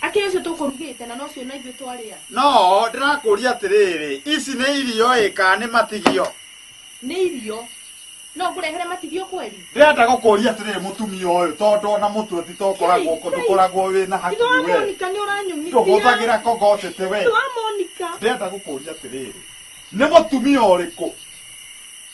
[SPEAKER 10] Akĩrĩ ũcio tũkũrugĩte na nocio na ithuĩ twarĩa.
[SPEAKER 6] no ndĩrakũria atĩrĩrĩ ici nĩ irio ĩ kana nĩ matigio
[SPEAKER 10] Nĩ irio. No ngũrehere matigio kweri?
[SPEAKER 6] ndĩrenda gũkũria atĩrĩrĩ mũtumia ũyũ tondũ ona mũtwe ti tokoragwo ndũkoragwo wĩna hakiri
[SPEAKER 11] Ithe wa
[SPEAKER 6] we
[SPEAKER 11] Monica nĩ ũranyumithia.
[SPEAKER 6] ndũhũthagĩra kogotete we
[SPEAKER 11] Ithe wa Monica.
[SPEAKER 6] ndĩrenda gũkũria atĩrĩrĩ nĩ mũtumia ũrĩkũ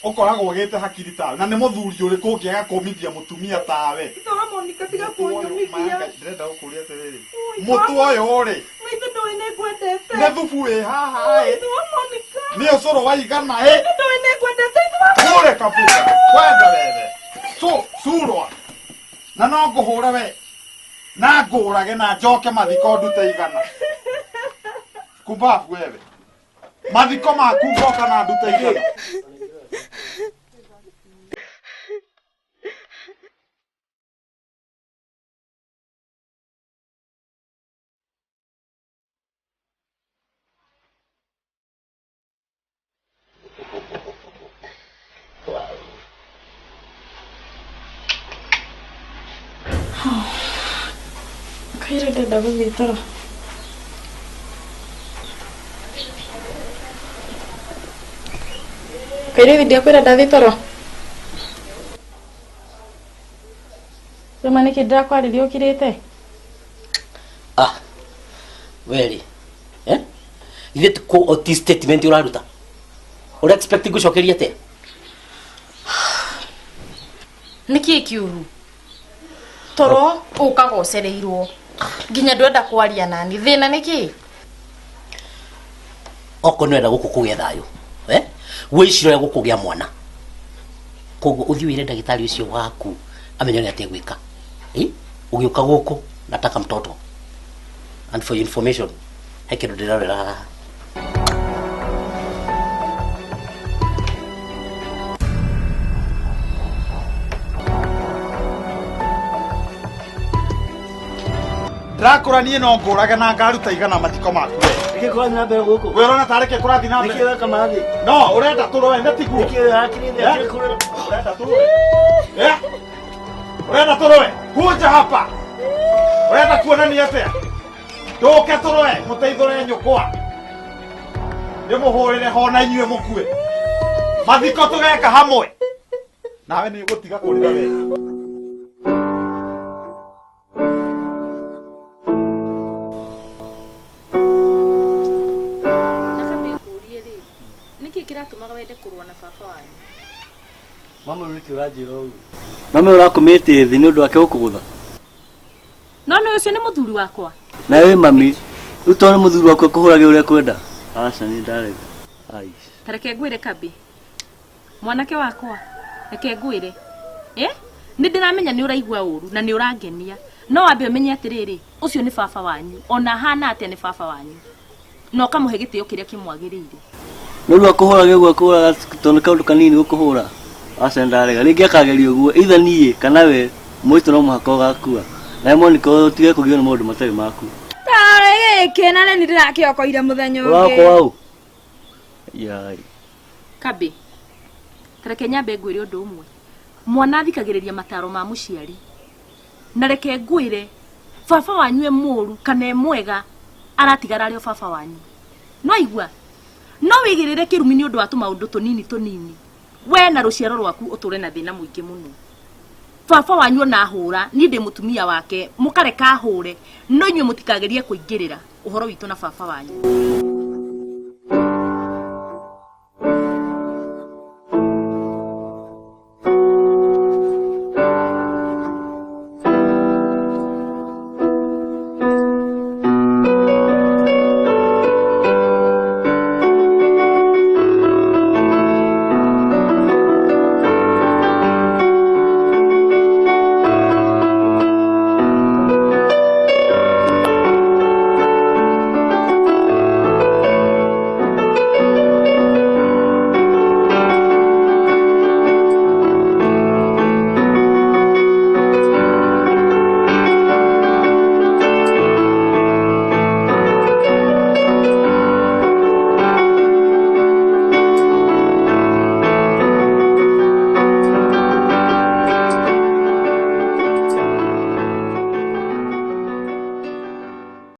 [SPEAKER 6] ũkoragwo ũgĩte hakiri tawe na nĩ mũthuri ũrĩkũ ũngĩaga kũmithia mũtumia tawe
[SPEAKER 11] Ithe wa Monica tiga kũnyumithia.
[SPEAKER 6] ndĩrenda gũkũria atĩrĩrĩ
[SPEAKER 11] Oi,
[SPEAKER 6] mũtwe ũyũ rĩ
[SPEAKER 11] Maithe ndũĩ nĩ ngwendete.
[SPEAKER 6] nĩ thubu wĩ haha ĩ
[SPEAKER 11] Ithe wa Monica.
[SPEAKER 6] nĩ ũcũrũ waigana ĩ
[SPEAKER 11] Maithe ndũĩ nĩ ngwendete. Ithe wa
[SPEAKER 6] kure kabisa kwenda wewe so surwa na no ngũhũre we na ngũrage na njoke mathiko ndute igana kumbabu wewe mathiko maku ngoka na ndute igana
[SPEAKER 10] Kaira ndenda gũthiĩ toro. Kairĩthi ndiakwĩra ndathiĩ toro. Rĩma nĩkĩ ndĩrakwarĩria ũkirĩte?
[SPEAKER 1] Ah, weri eh ithe ko ti statement uraruta ura expect ngucokeria atia
[SPEAKER 10] Nĩkĩ kĩũru? Toro ũkaga ũcereirwo nginya ndwenda kwaria nani thĩna nĩkĩ?
[SPEAKER 1] okorwo nĩwenda gũkũ kũgĩa thayũ eh wĩcire ũrĩa gũkũgĩa mwana koguo ũthiĩ wĩre ndagĩtarĩ ũcio waku amenye ũrĩa ategwĩka Eh? ũgĩũka gũkũ nataka mtoto and for your information he kĩndũ ndĩrarora haha
[SPEAKER 6] ndĩrakũra niĩ no ngũrage na ngaruta igana mathiko maku we
[SPEAKER 8] Nĩkĩ kũrathiĩ na mbere gũkũ?
[SPEAKER 6] we ũrona tarĩ kĩ kũrathiĩ na mbere
[SPEAKER 8] Nĩkĩ weka mathi?
[SPEAKER 6] no ũrenda tũrũe nĩ tiguo
[SPEAKER 8] Nĩkĩ hakiri
[SPEAKER 6] Eh? Ũrenda tũrũe Eh? Ũrenda tũrũe kuja hapa ũrenda kuonania atĩa ndũke tũrũe mũteithũre nyũkwa ndĩmũhũrĩre ho na inyuĩ mũkue mathiko tũgeka hamwe nawe nĩ ũgũtiga kũrĩra we
[SPEAKER 10] Nakambĩkũrie rĩ, nĩkĩ kĩratũmaga wende kũrũa na baba wanyu?
[SPEAKER 8] Mama rĩu nĩkĩ ũranjĩra ũguo? Mama ũrakomĩte thĩ nĩ ũndũ wake gũkũgũtha.
[SPEAKER 10] No nĩ ũcio nĩ mũthuri wakwa.
[SPEAKER 8] Nawe mami, rĩu tondũ nĩ mũthuri waku akũhũrage ũrĩa kwenda. Aca nĩ ndarega. Ai.
[SPEAKER 10] Ta reke ngwĩre Kambi. Mwanake wakwa, reke ngwĩre. Eh? Nĩ ndĩramenya nĩ ũraigua ũru na nĩ ũrangenia. No wambe ũmenye atĩrĩrĩ, ũcio nĩ baba wanyu. Ona ahana atĩa nĩ baba wanyu. Na ũkamũhe gĩtĩo kĩrĩa kĩmwagĩrĩire.
[SPEAKER 8] No rĩu akũhũrage ũguo akũhũraga tondũ nĩ kaũndũ kanini gũkũhũra. Aca nĩ ndarega. Rĩngĩ akageria ũguo either niĩ kana we mũitũ no mũhaka ũgakua. Nawe Monica ũtige kũgio nĩ maũndũ matarĩ maku.
[SPEAKER 4] Tarĩ gĩkĩ na nĩ ndĩrakĩokoire mũthenya ũngĩ.
[SPEAKER 8] Ũrakwa ũ? Yai.
[SPEAKER 10] Kambi, ta reke nyambe ngwĩre ũndũ ũmwe. Mwana athikagĩrĩria mataro ma mũciari. Na reke ngwĩre, baba wanyu e mũru kana e mwega, aratigara arĩ o baba wanyu. No igua, No wĩigĩrĩre kĩrumi nĩ ũndũ wa tũmaũndũ tũnini tũnini. We na rũciaro rwaku ũtũre na thĩna mũingĩ mũno. Baba wanyu ona ahũra, niĩ ndĩ mũtumia wake, mũkareka ahũre, no inyuĩ mũtikagerie kũingĩrĩra ũhoro witũ na baba wanyu.